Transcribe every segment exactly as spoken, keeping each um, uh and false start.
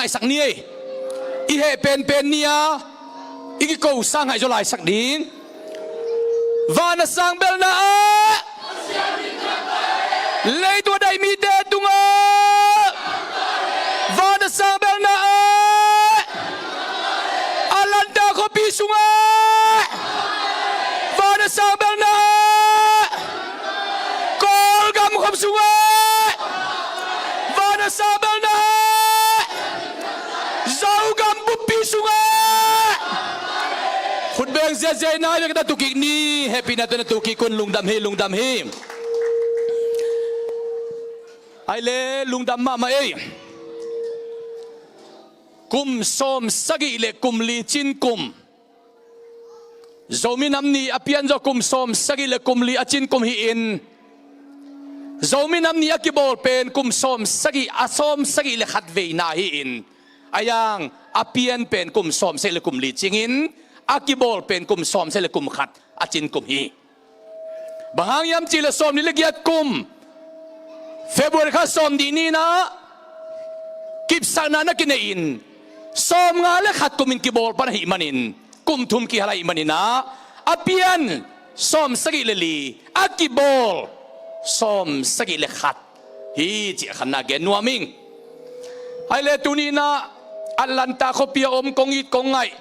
Laisak ni ei. I heh penpen ni a i kiko sang ngaih zaw laisak ding. Van a sang belna ah, leitung a daih mite tungah van a sang belna ah, Atlanta khuapi sungah van a sang belna ah, Kawlgam khop sungah van a sang belna ah, Zogam buppi sungah khutbeng ziahziah in a, na tukik ni, hehpihna tawh na tukik un. Lungdam hi, lungdam hi. Ai le, lungdam mahmah ei. Kum sawm sagih le kum li cin kum, Zomi Nam Ni a pian zawh kum sawm sagih le kum li a cin kum hi-in, Zomi Nam Ni a kibawl pen kum sawm sagih, a sawm sagih le khat veina hi-in, a yang a pian pen kum sawm sagih le kum li cingin, a kibawl pen kum sawm sagih le kum khat a cin kum hi. Bang hang hiam cihleh sawmnih le giat kum, February kha sawmnih ni-in ah kipsakna na kinei-in, sawmnga le khat kumin kibawl pan ahih manin, kum thum kihal ahih manin ah, a pian sawm sagih le li, a kibawl sawm sagih le khat hi cih a khatna gen nuam ing. Ai le, tuni-in ah Atlanta khuapi a om kong it kong ngaih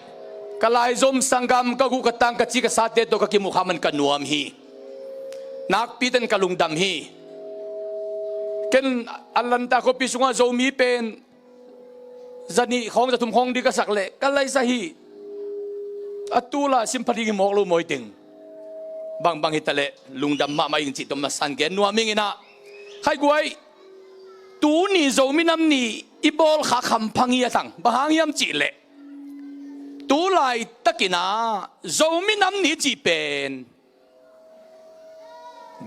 ka laizom sanggam, ka guh ka tang, ka ci ka sate tawh ka kimuh kha man ka nuam hi. Nakpi takin ka lungdam hi. Ken Atlanta khuapi sungah Zomi pen zanih khawng, zathum khawng ding ka sak leh ka laisa hi. A tul ah sim pha ding hi mawk lo mawi teng. Bangbang hi taleh lungdam mahmah ing cih tawh masa-in gen nuam ing in ah. Khaiguai, tuni Zomi Nam Ni i bawl khak hampha ngiat hang. Bang hang hiam cihleh, tu laitakin ah Zomi Nam Ni cih pen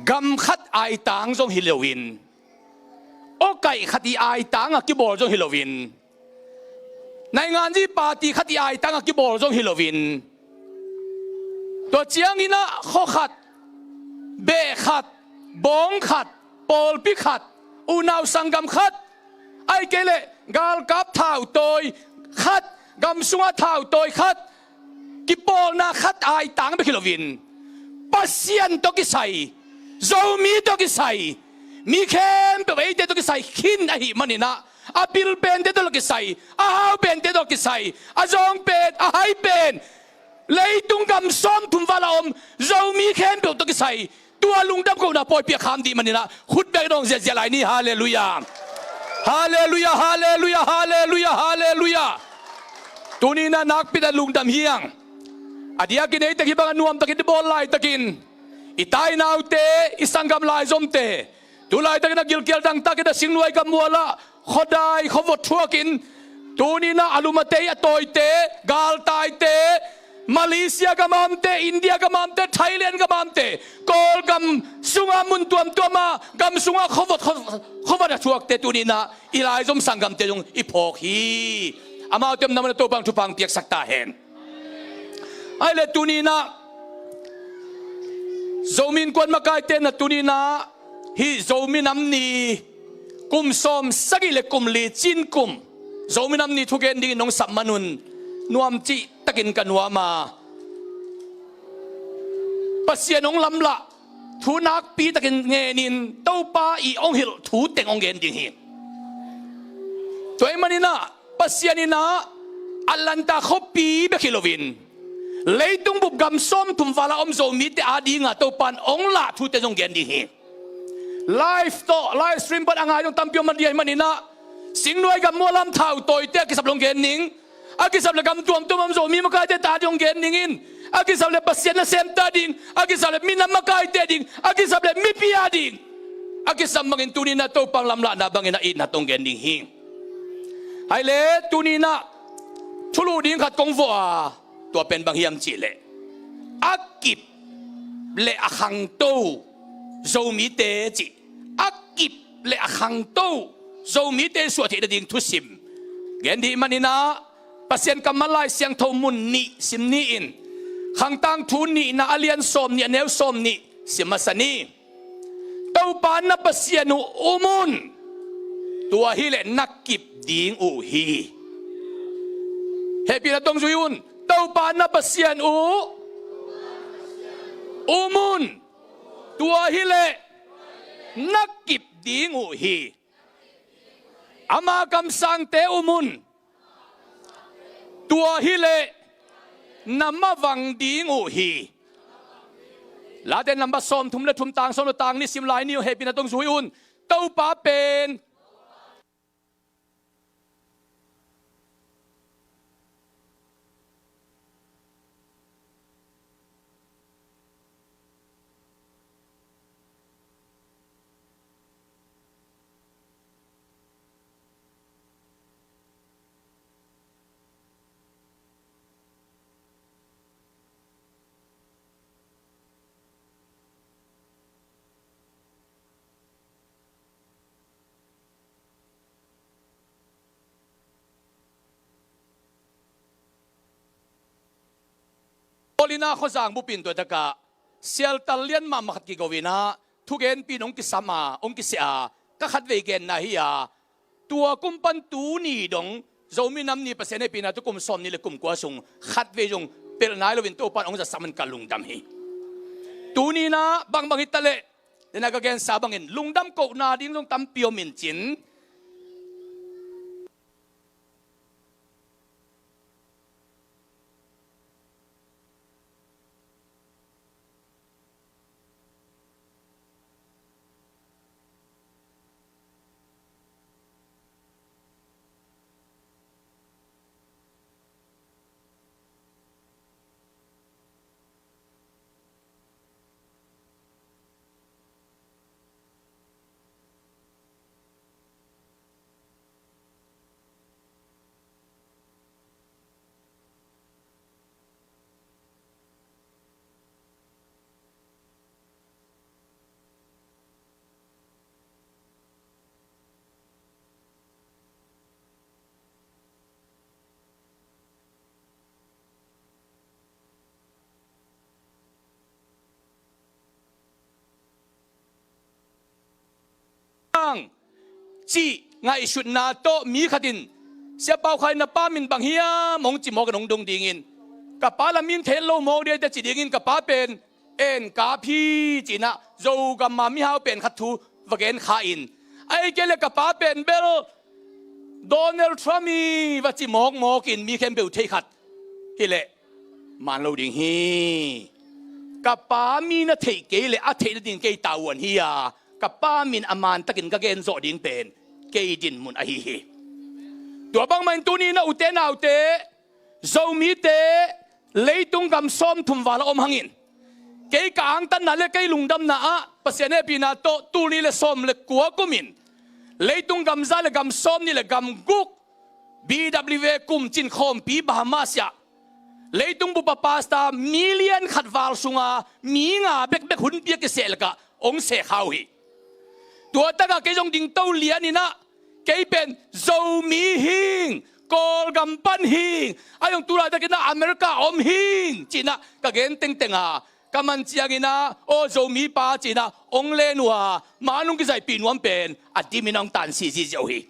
gam khat aitang zong hi loin, awkaih khat i aitang a kibawl zong hi loin, nainganzi party khat i aitang a kibawl zong hi loin, tua ciangin ah khua khat, beh khat, bawng khat, pawlpi khat, unau sanggam khat, ahih kei leh galkap thautawi khat, gam sungah thautawi khat, kipawlna khat aitang bek hi loin, Pasian tawh kisai, Zomi tawh kisai, mi khempeuh eite tawh kisai khin ahih manin ah, a pil pente tawh kisai, a hau pente tawh kisai, a zawng pen, a hai pen, leitung gam sawmthum val a om Zomi khempeuh tawh kisai, tua lungdam kohna pawipi a kham dih manin ah, khut beng dong ziahziah lai ni. Halleluiah. Halleluiah, halleluiah, halleluiah, halleluiah. Tuni-in ah nakpi takin lungdam hi hang. A diakin ei tek hih bang a nuamtakin i bawl laitakin, i tainaute, i sanggam laizomte, tu laitakin a gilkial dangtakin a singnuai gam mual ah khuadai khuavot thuakin, tuni-in ah a lumate, a tawite, galtaite, Malaysia gam a omte, India gam a omte, Thailand gam a omte, Kawlgam sungah mun tuamtuam ah, gam sungah khuavot, khuavot a thuakte, tuni-in ah i laizom sanggamte zong i phawk hi. Amaute omna mun ah Topa'n thupha hong piaksak ta hen. Ai le, tuni-in ah Zomi Innkuan makaite in ah tuni-in ah hih Zomi Nam Ni kum sawm sagih le kum li cin kum, Zomi Nam Ni thugen dingin hong sap man un nuam cih takin ka nuam a, Pasian hong lamlah thu nakpi takin ngenin Topa i hong hilh thu teng hong gen ding hi. Tua ahih manin ah Pasian in ah Atlanta khuapi bek hi loin, leitung bup gam sawmthum val a om Zomite ading a Topa'n hong lah thute zong gen ding hi. Live tawh, live stream pan a ngai zong tampi om a diai manin ah, singnuai gam mual lam thautawite a kisap leh hong gen ning, a kisap leh gam tuamtuam a om Zomi makaite ta ding hong gen ning in, a kisap leh Pasian nasemte a ding, a kisap leh minam makaite a ding, a kisap leh mipi a ding, a kisam bangin tuni-in ah Topa'n lamlahna bangin a itna tawh hong gen ding hi. Ai le, tuni-in ah thulu ding khat kong vuah a, tua pen bang hiam cihleh, a kip le a khangto Zomite cih, a kip le a khangto Zomite suah theih nading thusim gen dih manin ah, Pasian kammal Lai Siangtho mun nih sim ni in, Khangtangthu nihna a lian sawmnih, a neu sawmnih sim masa ni. Topa na Pasian uh um un, tua hileh na kip ding uh hi. Pi na tong zui un. Topa na Pasian uh um un. Tua hileh na kip ding uh hi. Ama kamsangte um un. Tua hileh na mavang ding uh hi. Late number sawmthum le thum, tang sawm le tang nih sim lai ni uh. Hehpihna tong zui un. Topa pen Paulina khuazang bupin tua takah sialtal lian mahmah khat kigo inah thugenpi in hong kisam a, hong kisia a, ka khatvei genna hi a, tua kum pan tuni dong Zomi Nam Ni Pasian hehpihna tawh kum sawmnih le kum kua sung khatvei zong pelh nai loin Topa in hong zasak man ka lungdam hi. Tuni inah bangbang hi taleh, dena ka gensa bangin lungdam kohna ding zong tampi om in cin. Ang cih ngaihsutna tawh mi khat in, Sia Pau Khai, na pa min bang hiam, hong ci mawk in hong dong dingin, ka pa la min thei lo mawk dia, tia ci dingin, ka pa pen En kap hi, ci-inah Zogam a mihau pen khat thu va gen kha in, ahih kei leh ka pa pen bel Donald Trump hi, va ci mawkmawk in mi khempeuh thei khat hileh man lo ding hi. Ka pa mi na theih kei leh a theih nading kei tavuan hi a, ka pa min a mantakin ka gen zawh ding pen kei dinmun ahi hi. Tua bangmah in tuni-in a ute naute, Zomite leitung gam sawmthum val a om hangin, kei ka angtanna le kei lungdamna ah Pasian hehpihna tawh tul nih le sawm le kua kumin leitung gam za le gam sawmnih le gam guk, B W A kumcin khawmpi Bahamas ah leitung bup a pastor million khat val sunga mi nga bekbek hunpi a kiseh lakah hong seh kha uh hi. Tua takah kei zong dingto lianinah, kei pen Zomi hing, Kawlgam pan hing, a zong tu laitakinah America om hing, ci-inah ka gen tengteng a, ka man cianginah, aw Zomipa, ci-inah hong len uh a, man hong kizaihpih nuam pen a dimin hong tansi ziahziah uh hi.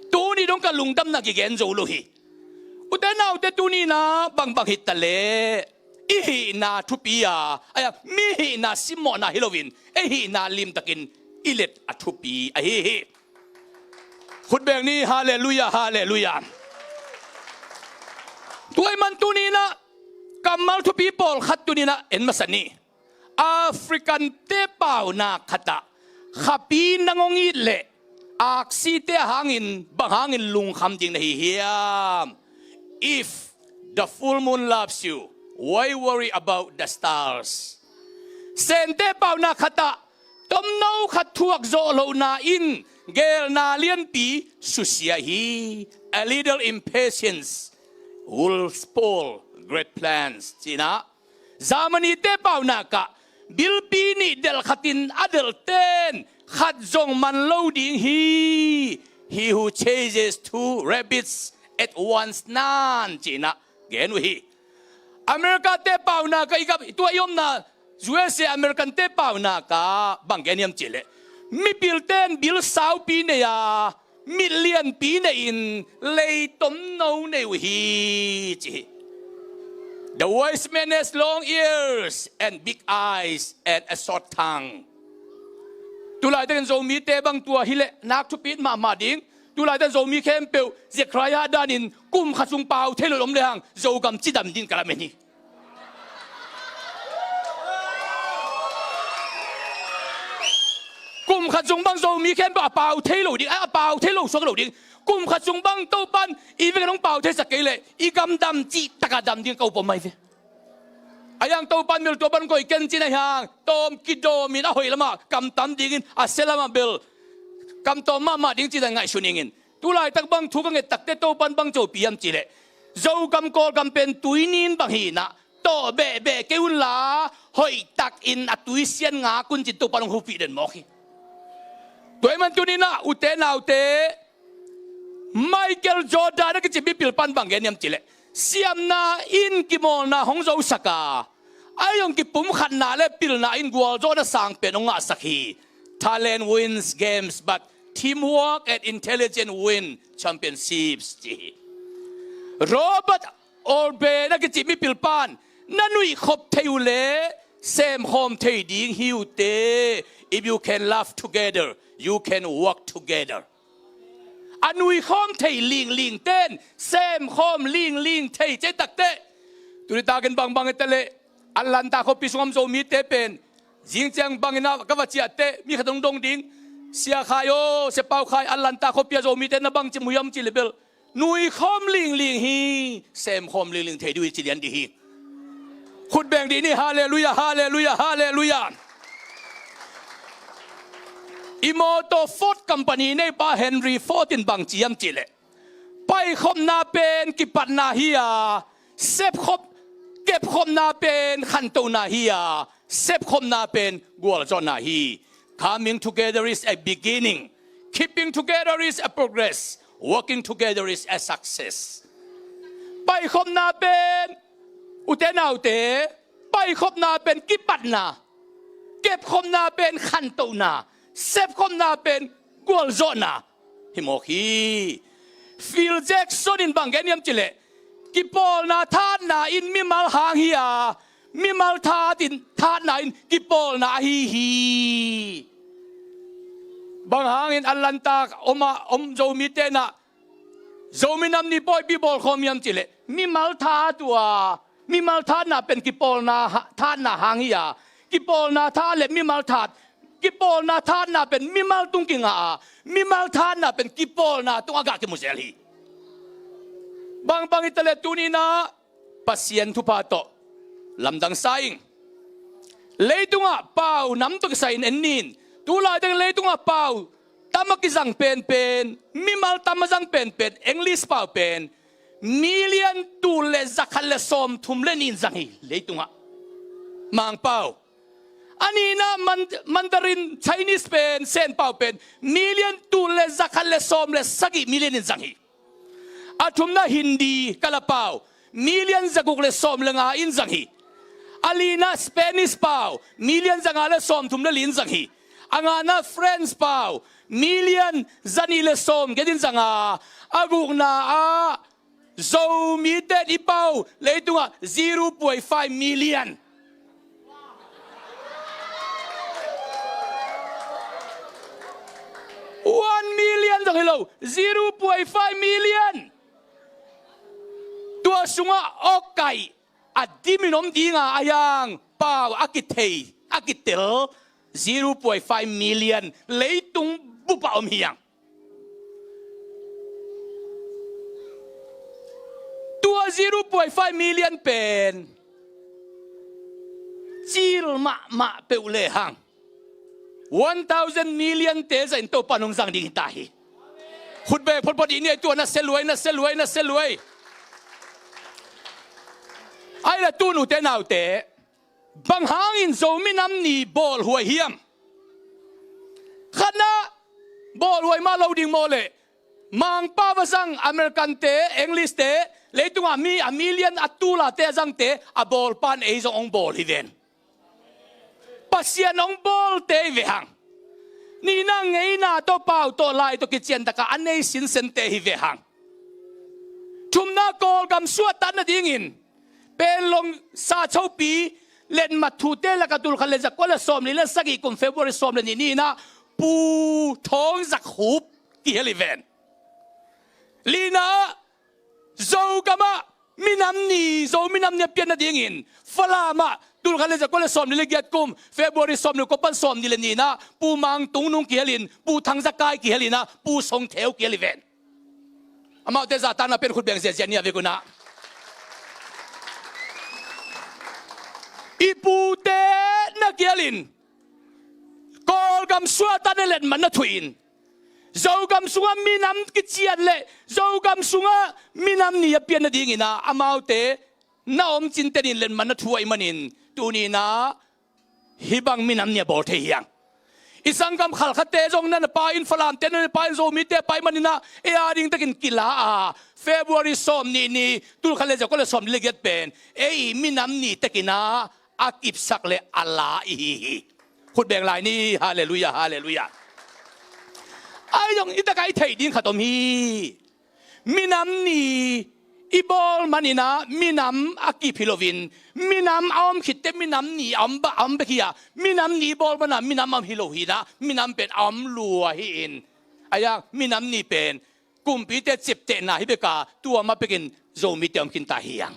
Tuni dong ka lungdamna kigen zo lo hi. Ute naute, tuni-inah bangbang hi taleh i hihna thupi a, a, mi hihna simmawhna hi loin ei hihna limtakin i let a thupi ahi hi. Khut beng ni, halleluiah, halleluiah. Tua ahih man tuni-inah kammal thupi pawlkhat tuni-inah en masa ni. African-te paunak khatah khapi nang hong it leh aksite a hangin bang hangin lungkham ding na hi hiam? If the full moon loves you, why worry about the stars? Sente paunak khatah tomno khat thuak zawh lohna in geelna lianpi susia hi. A little impatience will spoil great plans, ci-inah Germany-te paunak ah bilpi nih delh khatin a delhten khat zong man lo ding hi. He who chases two rabbits at once nan, ci-inah gen uh hi. America-te paunak ah i gam, tua i omna U S A American-te paunak ah bang gen hiam cihleh, mipilten bil saupi nei a, mit lianpi nei-in leitom no nei uh hi, ci hi. The wise man has long ears and big eyes and a short tongue. Tulaitakin Zomite bang tua hileh nak thupit mahmah ding. Tulaitakin Zomi khempeuh Zechariah danin kum khat sung pau thei lo om lehang Zogam cidam ding ka lamen hi. Kum khat sung bang Zomi khempeuh a pau thei lo ding, a pau thei lo suak lo ding. Kum khat sung bang Topan i vek in hong pau theisak kei leh i gam dam cih taka dam ding ka up om mai ve. A hiang Topan mel tua pan koih ken cin a hiang tawm kidawmin a hoih lamah kamtam dingin a sia lamah bel kamtawm mahmah ding cih dan ngaihsun ingin. Tulaitak bang thu ka nget takte Topan bang copi hiam cihleh Zogam Kawlgam pen tuinin bang hinah tawh behbeh kei unla hoihtakin a tuisian ngak un cin Topan hong hupih den mawk hi. Tua ahih man tuninah ute naute Michael Jordan a kici mipil pan bang gen hiam cihleh siamna in kimawlna hong zosak a, a hong kipumkhatna le pilna in gualzawhna sangpen hong ngahsak hi. Talent wins games, but teamwork and intelligence win championships, ci hi. Robert Orben a kici mipil pan na nuihkhop thei uh le semkhawm thei ding hi uh te. If you can laugh together, you can work together. A nuikhawm thei lingling ten semkhawm lingling thei cei takte. Tuni takin bangbang i ta leh Atlanta khuapi sungah om Zomite pen zingciang bangin ah ka va ciahte mi khat hong dong ding. Sia Khai aw, Sia Pau Khai, Atlanta khuapi a Zomite na bangci mu hiam cih leh bel nuikhawm lingling hi. Semkhawm lingling thei dih uh hi ci lian dih hi. Khut beng dih ni. Halleluiah, halleluiah, halleluiah. I mawtaw Ford company neipa Henry Ford in bangci hiam cihleh paikhopna pen kipatna hi a, sepkhop kepkhopna pen khantohna hi a, sepkhopna pen gualzawhna hi. Coming together is a beginning. Keeping together is a progress. Working together is a success. Paikhopna pen, ute naute, paikhopna pen kipatna, kepkhopna pen khantohna, sepkhopna pen gualzawhna hi mawk hi. Phil Jackson in bang gen hiam cihleh kipawlna thatna in mimal hang hi a, mimal that in thatna in kipawlna ahi hi. Bang hangin Atlanta om a om Zomite nah Zomi Nam Ni pawipi bawlkhawm hiam cihleh mimal that uh a, mimal thatna pen kipawlna ha- thatna hang hi a, kipawlna that le mimal that, kipawlna thatna pen mimal tung kingah a, mimal thatna pen kipawlna tung a gah kimu zel hi. Bangbang i ta leh tuninah Pasian thupha tawh lamdang sa ing. Leitungah pau nam tawh kisai in en nin. Tulaitak leitungah pau tam a kizang penpen, mimal tam a zang penpen, English pau pen million tul le zakhat le sawmthum le nih in zang hi leitungah. Mangpau. A nihna Man- Mandarin Chinese pen, Sen pau pen million tul le zakhat le sawm le sagih million in zang hi. A thumna Hindi, Kala pau, million zaguk le sawm le nga in zang hi. A lina Spanish pau, million zanga le sawmthum le li in zang hi. A ngana French pau, million zanih le sawm giat in zang a, a gukna ah Zomite in i pau leitungah zero point five million. One million zong hi lo, zero point five million. Tua sungah awkaih a dimin om dinga a hiang pau a kithei a kitel zero point five million leitung bup ah om hiang. Tua zero point five million pen cil mahmah peuh lehang one thousand million te zahin Topa nong zang ding hi ta hi. Khut beng photphot i ni ai tua na seluai, na seluai, na seluai. Ai la tunu te naute, bang hangin Zomi Nam Ni bawlhuai hiam? Khatna, bawlhuai mah lo ding maw leh Mangpau a zang American te, English te, leitungah mi a million a tulate a zangte a bawlpan ei zong hong bawl hi ven. Pasian hong bawlte hi ve hang. Nihna ngeina tawh pau tawh lai tawh kiciantak a a nei sinsente hi ve hang. Thumna Kawlgam suahtak nadingin Panglong sachopi letmat thute lakah tulkhat le zakua le sawmli le sagih kum February sawm le nih ni-in ah Pu Thawng Zak Hup kihel hi ven. Lina ah Zogam ah minam ni, Zo minam ni a pian nadingin Falam ah tulkhat le zakua le sawmli le giat kum February sawmli kua pan sawmnih le nih-in ah Pu Mang Tung Nung kihel in, Pu Thang Za Kai kihel in ah Pu Song Theu kihel hi ven. Amaute zahtakna pen khut beng ziahziah ni a vek un ah. I pute na kihel in Kawlgam suahtakna letmat na thuh in Zogam sungah minam kician le Zogam sungah minam ni a pian nadingin ah amaute na om cinten in letmat na thuh ahih manin tuni-in ah hih bang minam ni a bawl thei hi hang. I sanggam Khalkhate zong na na pai in, Falamte na na pai in, Zomite a pai manin ah ei a ding takin kila a February sawmnih ni tulkhat le zakua le sawmli le giat pen ei minam ni takin ah a kipsak le a la i hi hi. Khut beng lai ni, halleluiah, halleluiah. Ahi zong i takah i theih ding khat om hi. Minam ni i bawl manin ah minam a kip hi loin minam a om khitteh minam ni a om bek hi a, minam ni i bawl man ah minam a om hi lo hi-in ah minam pen a om lua hi-in. Ahi hang minam ni pen kumpite ciaptehna hi bek a tua mah bekin Zomite om khinta hi hang.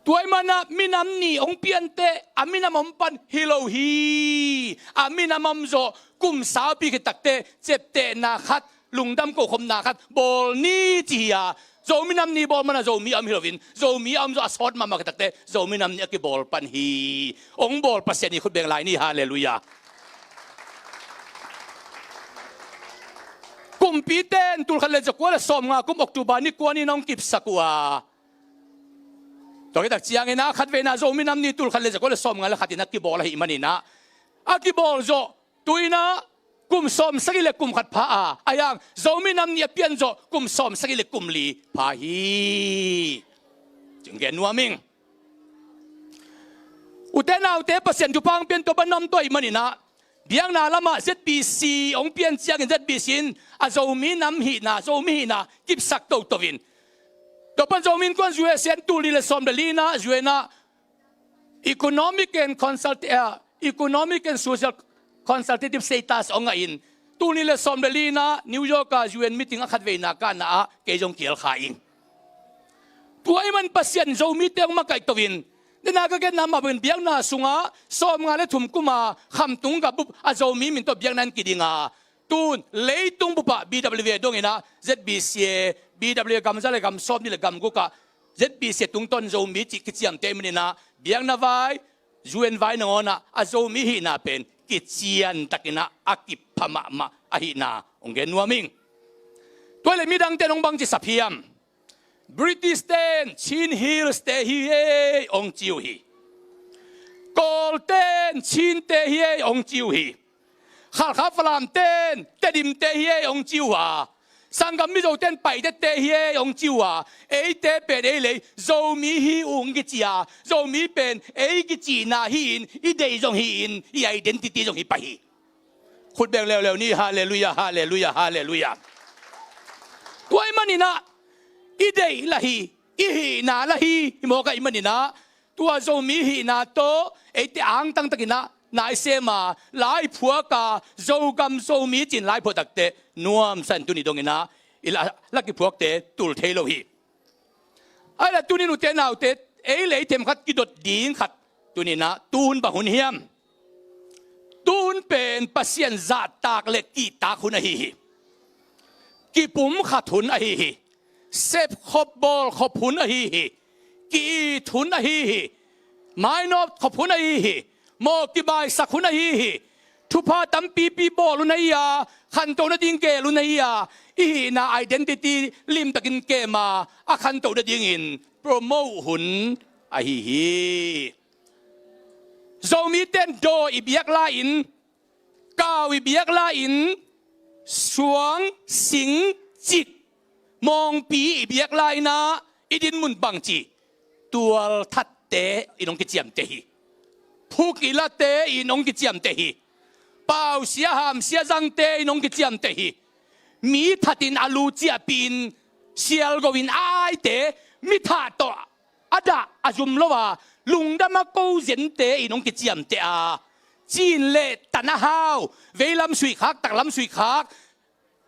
Tua ahih manin ah minam ni hong pian teh a minam om pan hi lo hi. A minam om zawh kum saupi khit takteh ciaptehna khat, lungdam kokhopna khat bawl ni ci hi a, Zo minam ni bawl man ah Zomi a om hi loin Zomi a om zawh a sawt mahmah khit takteh Zo minam ni a kibawl pan hi. Hong bawl Pasian i khut beng lai ni, halleluiah. Kumpite in tulkhat le zakua le sawmnga kum October ni kua ni-in hong kipsak uh a, tua khit tak ciangin ah khatveina Zo minam ni tulkhat le zakua le sawmnga le khat in a kibawl ahih manin ah a kibawl zawh tu-in ah kum sawmsagih le kum khat pha a, ahi hang Zo minam ni a pian zawh kum sawmsagih le kum li pha hi. Ci-in gen nuam ing. Ute naute, Pasian thupha hong pian tua bang na om tua ahih manin ah biakna lamah Z B C hong pian ciangin Z B C in a Zomi nam hihna, Zomi hihna kipsak toto in, tua pan Zomi Innkuan U S A in tul nih le sawm le li-in ah U N ah Economic and Consult-, ah, Economic and Social Consultative Status hong ngah in, tul nih le sawm le li-in ah New York ah U N meeting a khatveina ka na ah kei zong kihel kha ing. Tua ahih man Pasian Zomite hong makaih to in, dena ka genna mah bangin biakna sungah sawmnga le thum kum a Khamtung gam bup a Zomi min tawh biakna in kiding a, tun leitung bup ah B W A dongin ah Z B C A, B W A gam za le gam sawm nih le gam guk ah Z B C A tungtawn Zomi cih kiciamteh manin ah biakna vai, U N vai nangawn ah a Zomi hihna pen kician takin ah a kipha mahmah ahihna hong gen nuam ing. Tua hi leh midangte in hong bang ci sap hiam? British ten Chin Hills te hi ei hong ci uh hi. Kawl ten Chin te hi ei hong ci uh hi. Khalkha Falam ten Tedim te hi ei hong ci uh a, sanggam Mizo ten Paite te hi ei hong ci uh a, eite pen ei lei Zomi hi ung kici a, Zomi pen ei kicihna hi-in, i deih zong hi-in, i identity zong hi pah hi. Khut beng leuleu ni, halleluiah, halleluiah, halleluiah. Tua ahih manin ah i deih lah hi, i hihna lah hi, hi mawk ahih manin ah tua Zomi hihna tawh eite angtang takin ah na i sem a, lai phuak a, Zogam Zomi ci-in lai phuak takteh nuamsa in, tuni dongin ah i la, la kiphuakte tul thei lo hi. Ahi leh tuni-in ute naute, ei lei themkhat kidot ding khat tuni-in ah, tu hun bang hun hiam? Tu hun pen Pasian zahtak le kihtak hun ahi hi. Kipumkhat hun ahi hi. Sepkhop bawlkhop hun ahi hi. Ki-it hun ahi hi. Mainawt khop hun ahi hi. Mawh kibaisak hun ahi hi. Thupha tampipi bawl hun ahi a, khanto nading geel hun ahi a, i hihna identity limtakin kem a, a khanto nadingin promote hun ahi hi. Zomite in daw i biak lai-in, kau i biak lai-in, suang, sing, cik, mawngpi i biak lai-in ah i dinmun bangci? Tualthatte in hong kiciamteh hi. Phukilate in hong kiciamteh hi. pausia hamsia zangte in hong kiciamteh hi. Mi thatin a lu ciahpihin sialgo in a aite mi thah tawh a dah a zum lo a lungdam a ko zente in hong kiciamteh a, cin le tan a hau, veilam suihkhak, taklam suihkhak,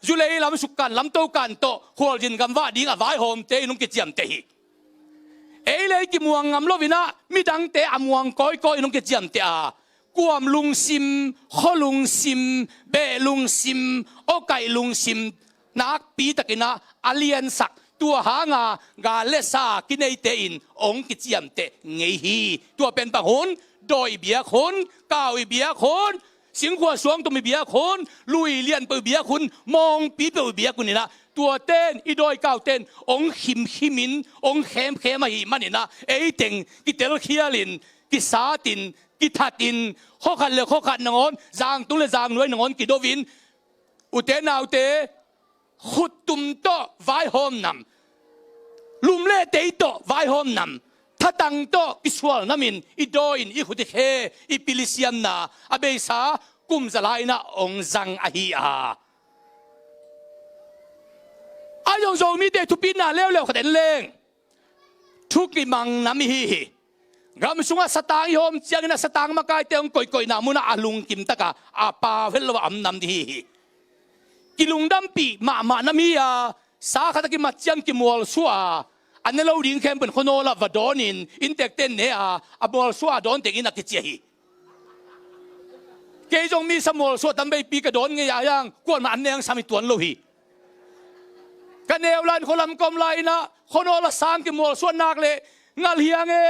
zulei lam sukkan, lamtokan tawh khualzin gamvah ding a vaihawmte in hong kiciamteh hi. Ei le ei kimuang ngam loinah midangte a muang kawikawi in hong kiciamteh a, kuam lungsim, khua lungsim, beh lungsim, awkaih lungsim nakpitakinah a liansak, tua hanga gal le sa kineite in hong kiciamteh ngei hi. Tua pen bang hun? Dawi biak hun, kau i biak hun, singkhua suangtum i biak hun, lui lianpeuh i biak hun, mawngpipeuh i biak hun inah, tuaten i dawi kaute'n hong khimkhimin hong khemkhem ahih maninah, eiteng kitelkhialin, kisatin, kithatin, khuakhat le khuakhat nangawn, zangtung le zangnuai nangawn kidovin, ute naute, khuttum tawh vaihawm nam, lum le tei tawh vaihawm nam, thatang tawh kisual namin i dawi in i khut i khe, i pil i siamna a beisa kum za lai inah hong zang ahi a, a zong Zomite thupitna leuleu khat en leng, thu kimang nam ihi hi. Gam sungah satang i hawm ciangin a satang makaite hong koihkoihna munah a lungkim taka a pau het lo a om nam ihi hi. Kilungdampih mahmah nam hi a, sa khat a kimat ciang kimualsuah a, a ne lo ding khempeuh in khuanawlah va dawnin, inntekte'n ne a, a mualsuah a dawn tengin a kiciah hi. Kei zong misa mualsuah tam veipi ka dawn ngei a, hiang kuaman an ne hang sam hi tuan lo hi. Ka neu lai-in khualam ka om lai-inah khuanawlah sang kimualsuah nak leh ngalhiang e,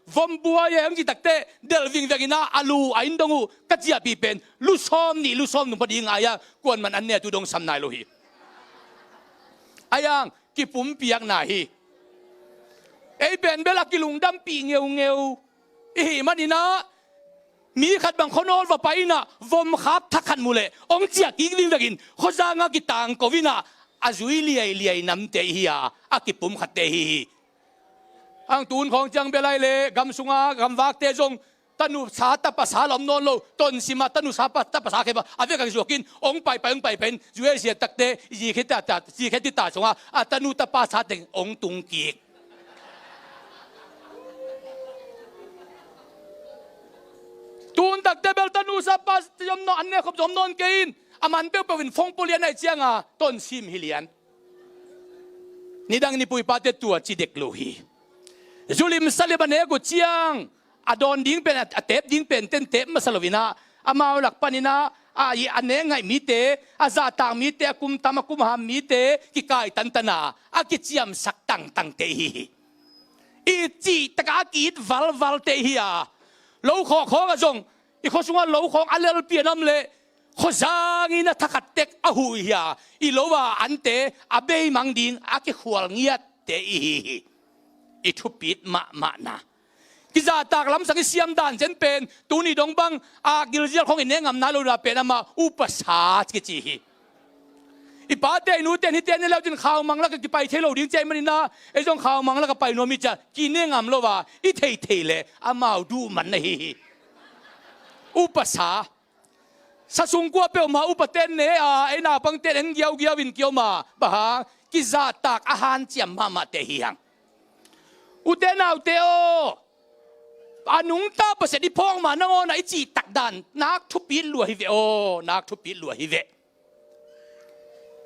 vom buai e hong cih takteh delh vingveng inah a lu a inn dong uh ka ciahpih pen lu sawm nih lu sawm nung pha ding a, hiang kuaman an ne a tu dong sam nai lo hi. A hiang kipumpiakna hi. Ei pen bel a kilungdampih ngeungeu ihih maninah, mi khat bang khuanawl va pai inah vom khap thak khat mu leh hong ciah kik vingveng in khuazang a kitangko inah a zui liailiai namte ihi a, a kipumkhatte ihi hi. Ang tun khawng ciang bel ai leh gam sunga gamvakte zong tanu sa tapa sa la om nawn lo, tonsim ah tanu sa pa tapa sa khe ba a vek a kizuakin hong paipai hong paipai in, zui a zia takte zikhe tita, zikhe tita sunga a tanu tapa sa teng hong tung kik. Tun takte bel tanu sa pa zom nawn, an ne khop zom nawn kei in, a man peuhpeuh in phone pawh lian ahih cianga tonsim hi lian. Nidang nipui pate tua ci dek lo hi. Zulim salim a nek uh ciang a dawn ding pen, a tep ding pen ten tep masa loinah, amau lak paninah a, a nek ngaih mite, a zahtak mite, a kum tam a kum ham mite kikai tantana a kiciamsak tangtangte ihi hi. I cih takah a ki-it valvalte ihi a, lo khawkhawng ah zong i khua sungah lo khawng a lelpi a nam leh khuazang in a thakhat tek a huh ihi a, i lo a ante a beimang ding a kikhual ngiatte ihi hi. I thupit mahmahna, kizahtak lamsang i siam dan zen pen tuni dong bang a gilzial khawng i ne ngam nai lo na pen amah upasa kici hi. I pate i nute in hihte ne leutin khaumang laka kipai thei lo ding ci ahih maninah, ei zong khaumang laka pai nuam i ci a, ki ne ngam lo a i theithei leh amau duh man na hi hi. Upasa, sa sung kua peuhmah upate'n ne a, ei naupangte'n en giaugiau in kiom a, bang hang? Kizahtak a hanciam mahmahte hi hang. Ute naute aw, a nungta Pasian i phawk ma nangawn a i cihtak dan nak thupit lua hi veh aw, nak thupit lua hi veh.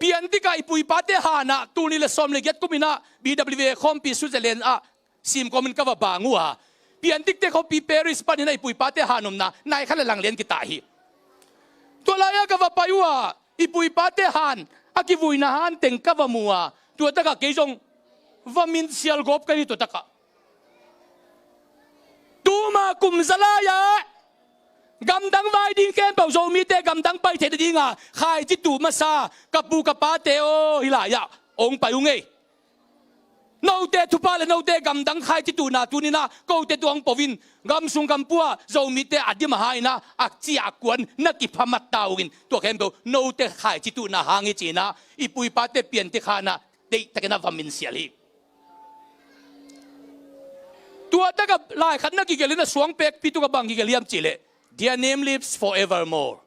Piantik ah i pu i pate hanah tul nih le sawm le giat kuminah B W A khawmpi Switzerland ah simkawmin ka va bang uh a, piantikte khawmpi Paris paninah i pu i pate han omna nai khat le lang lian kitah hi. Tua lai-ah ka va pai uh a, i pu i pate han, a kivuina han teng ka va mu a, tua takah kei zong va minsial gawp ka hi tua takah. Tuma kum za lai-ah gamdang vai ding khempeuh Zomite gamdang pai theih nadinga khaici tuh masa ka pu ka pate aw, hih lai-ah hong pai uh ngei. Note thupha le note gamdang khaici tuhna tuninah kote tuang po-in, gam sung gam pua Zomite a dim a ha inah a ciah a kuan na kipha mat ta ungin, tua khempeuh note khaici tuhna hang hi ci-inah i pu i pate piantik hanah deihtakinah va minsial hi. Tua takah lai khat na kigelh in a suang pekpi tuk a bang kigelh hiam cihleh, "Their name lives forevermore."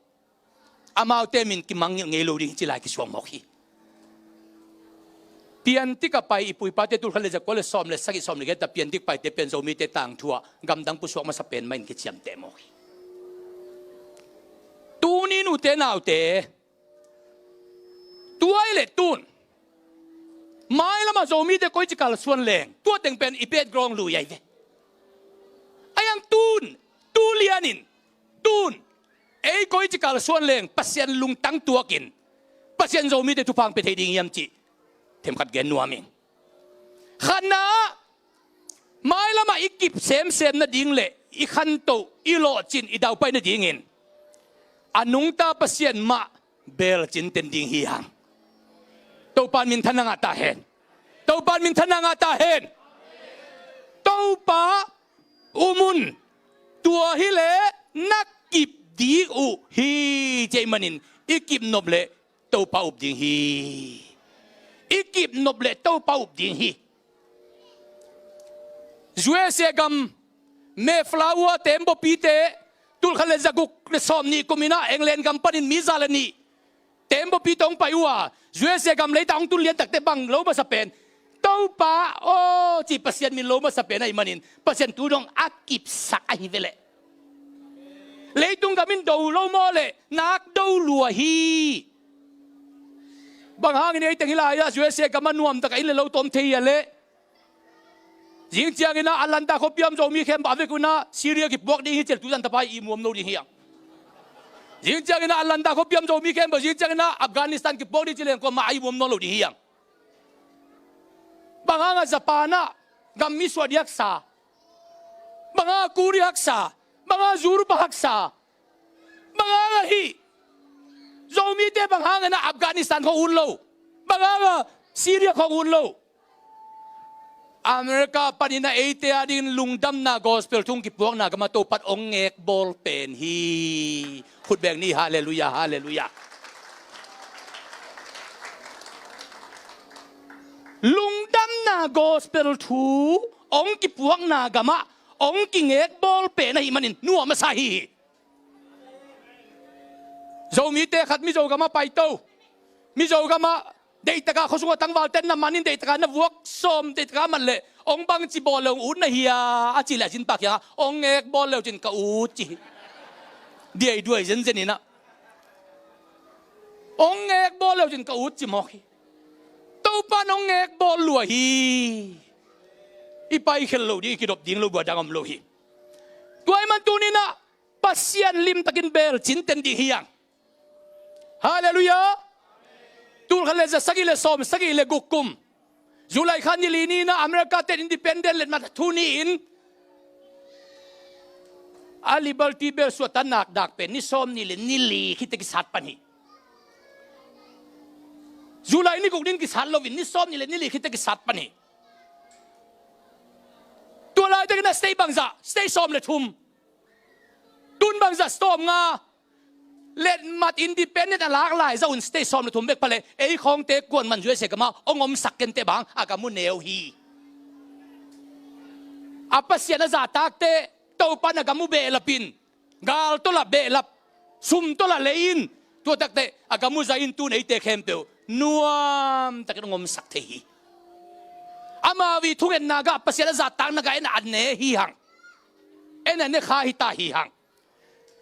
amaute min kimangngilh ngei lo ding hi ci lai kisuang mawk hi. Piantik a pai i pu i pate tul khat le za kua le sawm le sagih sawm le giat a piantik paite pen Zomite tangthu ah gamdang pusuak masa pen mah in kiciamteh mawk hi. Tuni in ute naute, tua i le tun mailam ah Zomite koici kalsuan leng tua teng pen i background lui ahi ve. Ahi hang tun, tu lian in, tun ei koici kalsuan leng Pasian lungtang tuak in Pasian Zomite thupha hong pia thei ding hiam cih themkhat gen nuam ing. Khatna ah, mailam ah i kip semsem nading le i khantoh, i lawhcin, i daupai nadingin a nungta Pasian mah beel cin ten ding hi hang. Topa in minthanna ngah ta hen. Topa in minthanna ngah ta hen. Topa um un. Tua hi leh na kip ding uh hi ci ahih manin i kip nop leh Topa up ding hi. I kip nop leh Topa up ding hi. U S A gam Mayflower teembaw pite tul khat le za guk le sawm nih kum in ah England gam panin mi za le nih teembaw pite hong pai uh a, U S A gam leitang hong tun lian takte bang lo masa pen, Topa aw ci Pasian min lo masa pen ahih manin Pasian tu dong a kipsak ahi ve leh. Leitung gam in do lo maw leh nak do lua hi. Bang hangin ei teng hi lai ah U S A gam ah nuam tak a inn le lo tawm thei hi a leh? Zing ciangin ah Atlanta khuapi a om Zomi khempeuh a vekun ah Syria kipuak ding hi ci leh tu zan tapa i ihmu om lo ding hi hang. Zing ciangin ah Atlanta khuapi a om Zomi khempeuh zing ciangin ah Afghanistan kipuak ding ci leh kuamah a ihmu om nawn lo ding hi hang. Bang hang a Japan ah gam mi suah ding haksa? Bang hang a kuri haksa? Bang hang a Europe haksa? Bang hang a hih Zomite bang hangin ah Afghanistan khawng ut lo? Bang hang a Syria khawng ut lo? America panin ah eite adingin lungdamna gospel thu hong kipuakna gam ah Topa in hong ngekbawl pen hi. Khut beng ni, halleluiah, halleluiah. Lungdamna gospel thu hong kipuakna gam ah hong kingekbawl pen ahih manin nuam a sa hi hi. Zomite khat Mizo gam ah paito. Mizo gam ah deihtak a khuasung a tangvalte na man in deihtak a na vuak sawm, deihtak a mat leh hong bangci bawl leh hong ut na hia a cih leh a zinpa kiangah hong ngekbawl le uh cin ka ut ci hi. Diaiduai zenzen in ah hong ngekbawl le uh cin ka ut ci mawk hi. Topa in hong ngekbawl lua hi. I paikhial loh ding, i kidop ding lo, bua dang om lo hi. Tua ahih man tuni in ah Pasian limtakin beel cin ten ding hi hang. Halleluiah. Tul khat le za sagih le sawm sagih le guk kum July kha ni li ni in ah America ten independent letmat thu ni-in a Liberty Bell suahtakna dak pen ni sawm nih le ni li khit teh kisat pan hi. July ni guk ni-in kisat loin ni sawm nih le ni li khit teh kisat pan hi. Tua laitakin ah state bangzah, state sawm le thum, tun bangzah, state sawmnga, letmat independent a lak lai zah un state sawm le thum bek pha leh ei khawngte kuaman U S A gam ah hong omsak kei inteh bang, a gam uh neu hi. A Pasian a zahtakte Topa in a gam uh behlap in, gal tawh lah behlap, sum tawh lah lei in, tua tak teh a gam uh zai in, tu-in eite khempeuh nuamtakin hong omsak thei hi. Amau i thungetna gah, Pasian a zahtakna gah en a ne hi hang. En a ne kha hi ta hi hang.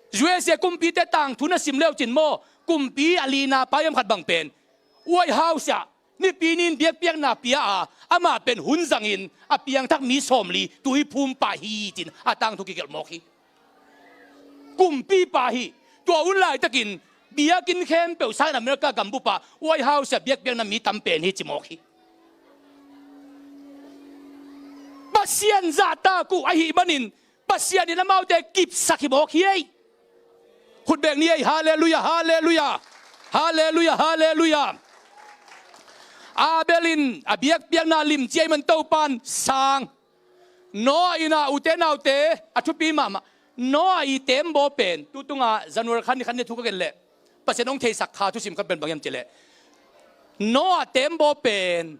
U S A kumpite tangthu na sim le uh cin maw, kumpi a lina pa hiam khat bang pen White House ah Nipi ni-in biakpiakna pia a, amah pen hun zangin a piangthak mi sawmli tuiphum pah hi ci-in a tangthu kigelh mawk hi. Kumpipa hi. Tua hun laitakin biakinn khempeuh sangin America gambup ah White House ah biakpiakna mi tam pen hi ci mawk hi. Pasian zahtak uh ahih manin Pasian in amaute kipsak hi mawk hi ei. Khut beng ni ei. Halleluiah, halleluiah. Halleluiah, halleluiah. Abel in a biakpiakna limci ahih man Topa in sang. Noah in ah, ute naute, a thupi mahmah. Noah i teembaw pen, tu tunga January kha ni khat ni thu ka gen leh Pasian hong theisak kha thusim khat pen bang hiam cih leh, Noah teembaw pen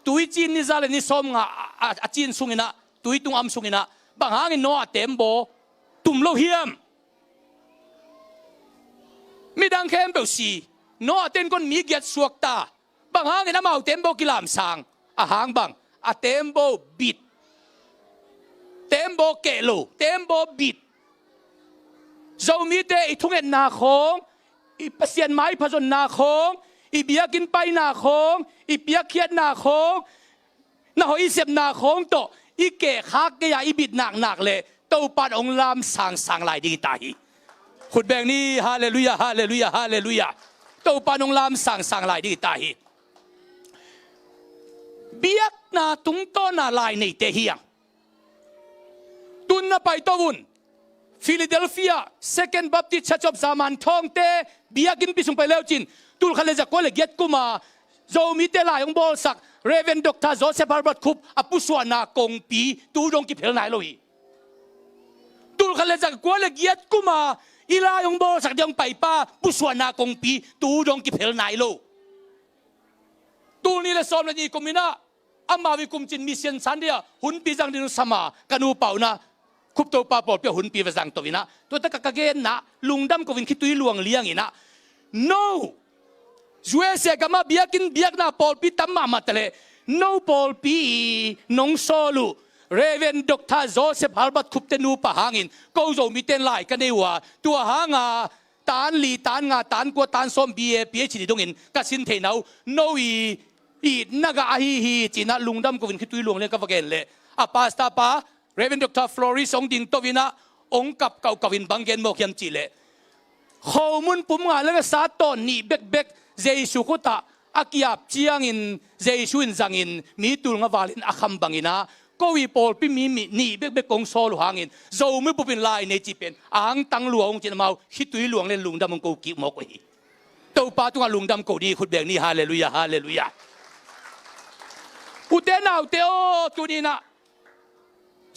tuiciin ni za le ni sawmnga a, a, a cin sungin ah, tui tung am sungin ah, bang hangin Noah teembaw tum lo hiam? Midang khempeuh si. Noah ten kon mi giat suak ta. Bang hangin amau tembaw kilamsang? A hang bang? A tembaw bit. Tembaw keh lo, tembaw bit. Zomite i thungetna khawng, i Pasian mai phazonna khawng, i biakinn paina khawng, i piakkhiatna khawng, na hoih i sepna khawng tawh i kehkhak kei-a i bit naknak leh Topan hong lamsangsang lai ding hi ta hi. Khut beng ni, halleluiah, halleluiah, halleluiah. Topan hong lamsangsang lai ding hi ta hi. Biakna tungtawna lai neite hi hang. Tun na paito un. Philadelphia Second Baptist Church of Zaman Thawngte biakinnpi sung pai leucin, tulkhat le zakua le giat kuma Zomite lai hong bawlsak Reverend Doctor Joseph Halbert Khup a pusuahna kongpi tu dong kiphel nai lo hi. Tulkhat le zakua le giat kuma i lai hong bawlsak ding hong paipa pusuahna kongpi tu dong kiphel nai lo. Tul nih le sawm le nih kum inah amau i kumcin mission Sunday ah hunpi zang ding sama ka nupa un ah, Khup Topa pawlpi ah hunpi va zang to inah, tua tak a ka genna lungdam ko in khitui luang liang inah, no, U S A gamah biakinn biakna pawlpi tam mahmah taleh no pawlpi i nong sawl uh Reverend Doctor Joseph Halbert Khupte nupa hangin ko Zomite in lai ka nei uh a, tua hanga tan li, tan nga, tan kua, tan sawm, B A, P H D dongin ka sin theihna uh no i itna gah ahi hi, ci-inah lungdam ko in khitui luang liang ka va gen leh, a pastor pa Reverend Doctor Floris hong ding to inah hong kap kauhkauh in bang gen mawk hiam cih leh, khomun pum nga le nga sa tawn nih bekbek Jesu khut ah a kiap ciangin Jesu in zangin mi tul nga valin a kham bang inah, ko i pawlpi mi, mi nih bekbek kong sawl uh hangin Zomi bup in lai nei cih pen a angtang lua hong cin amau khitui luang le lungdam hong ko kik mawk uh hi. Topa tungah lungdam ko ni, khut beng ni, halleluiah, halleluiah. Ute naute aw, tuni inah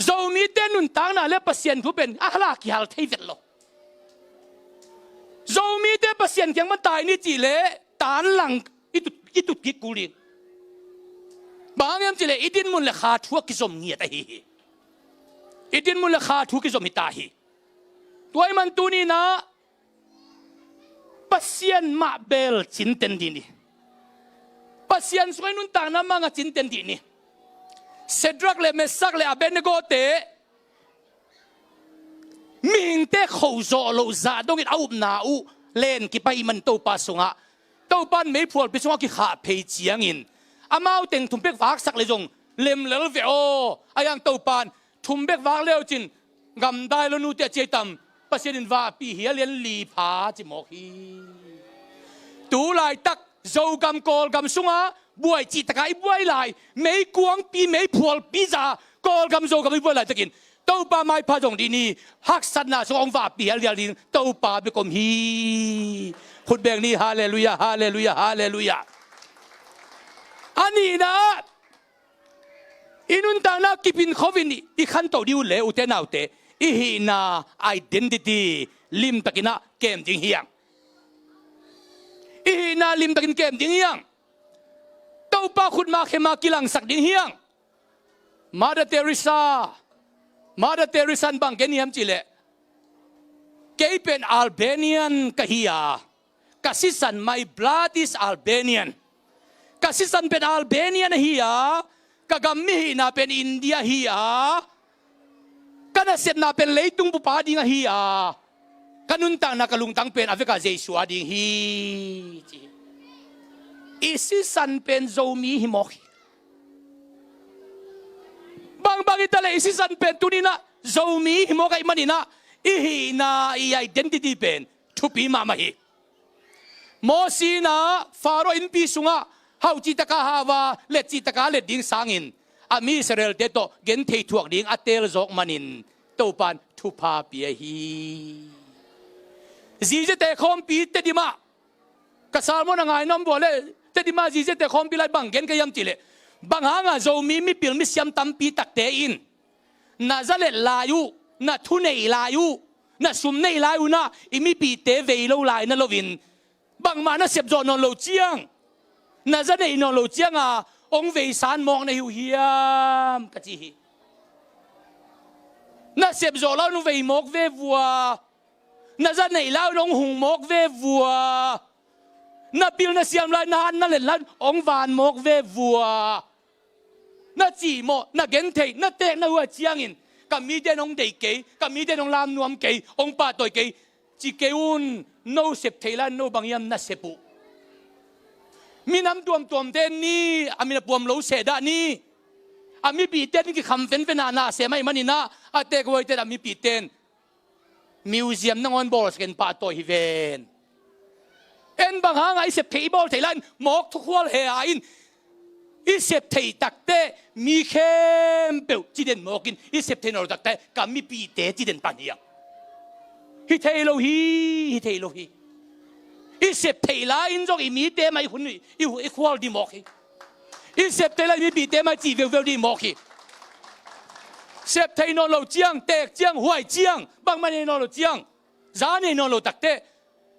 Zomite nuntakna le Pasian thu pen a hala kihal thei vet lo. Zomite Pasian kiang man tai ni cih leh tan lang i tut, i tut kik kul ding. Bang hang hiam cih leh i dinmun le kha thu a kizom ngiat ahi hi. I dinmun le kha thu kizom hi ta hi. Tua ahih man tuni inah Pasian mah bel cinten dih ni. Pasian sungah i nuntakna mah nga cinten dih ni. Shadrach le Meshach le Abednego te mihingte khoh zawh loh zah dongin a upna uh len kipai man Topa sungah, Topa in meiphualpi sungah kikhah phei ciangin amau teng thum bek vaksak le zong lemlel ve aw. A hiang Topa in thum bek vak leucin gamdai lo nute a ciai tam, Pasian in vahpih hial lian li pha ci mawk hi. Tu laitak Zogam Kawlgam sunga buai cihtaka i buai lai, meikuangpi meiphualpi za Kawlgam Zogam i buai laitakin Topa maipha zong dih ni, haksatna sung hong vahpih hial hial ding Topa bek om hi. Khut beng ni, halleluiah, halleluiah, halleluiah. A nihna ah i nuntakna kipin khovin i khantoh dih uh le ute naute, i hihna identity limtakinah kem ding hiang. I hihna limtakin kem ding hiang. Topa khutma khema kilangsak ding hiang. Mother Teresa, Mother Teresa in bang gen hiam cih leh, kei pen Albanian ka hi a, ka sisan, my blood is Albanian. Ka sisan pen Albanian ahi a, ka gam mihihna pen India hi a, ka nasepna pen leitung bup a ding ahi a, ka nuntakna ka lungtang pen a veka Jesu a ding hi, ci hi. I sisan pen Zomi hi mawk hi. Bangbang hi taleh i sisan pen tuninah Zomi hi mawk ahih maninah i hihna, i identity pen thupi mahmah hi. Mosi inah Faro innpi sungah hauh cihtaka hau a, let cihtaka let ding sangin a mi Israelte tawh genthei thuak ding a teel zawk manin Topan thupha pia hi. Ziziate khawmpi Tedim ah, ka sermon a ngai nuam vua le, Tedim ah Ziziate khawmpi lai bang gen ka hiam cih leh, bang hanga Zomi mipil misiam tampi takte in na zalet lai uh, na thu neih lai uh, na sum neih lai uh nah i mipihte vei lo lai na loin, bangmah na sepzawh nawn lo ciang, na za neih nawn lo cianga hong veisan mawk na hi uh hiam ka ci hi. Na sepzawh lai uh vei mawk ve vua. Na za neih lai un hong hung mawk ve vua. Na pil na siam lai, na han na let lai un hong van mawk ve vua. Na cihmawh, na gentheih, na teek, na huai ciangin ka mite in hong deih kei, ka mite in hong lam nuam kei, hong pahtawi kei, ci kei un. No sep theih lai un no bang hiam na sep uh? Minam tuamtuamte ni, a min a puam lo seh dah ni. A mipihte in kikham fenfen a na sem ahih manin ah, a teek huaite a mipihte in museum nangawn bawlsak in pahtawi hi ven. En bang hangah i sep theih i bawl theih lai in mawk thukhual he a in, i sep theih takteh mi khempeuh ci den mawk in, i sep theih nawn lo takteh ka mipihte ci den pan hi hang. Hi thei lo hi, hi thei lo hi. I sep theih lai in zong i mite mah i hun i, i, i khual dih mawk hi. I sep theih lai mipihte mah i cih veuveu dih mawk hi. Sep theih nawn lo ciang, teek ciang, huai ciang, bangmah nei nawn lo ciang, za nei nawn lo takteh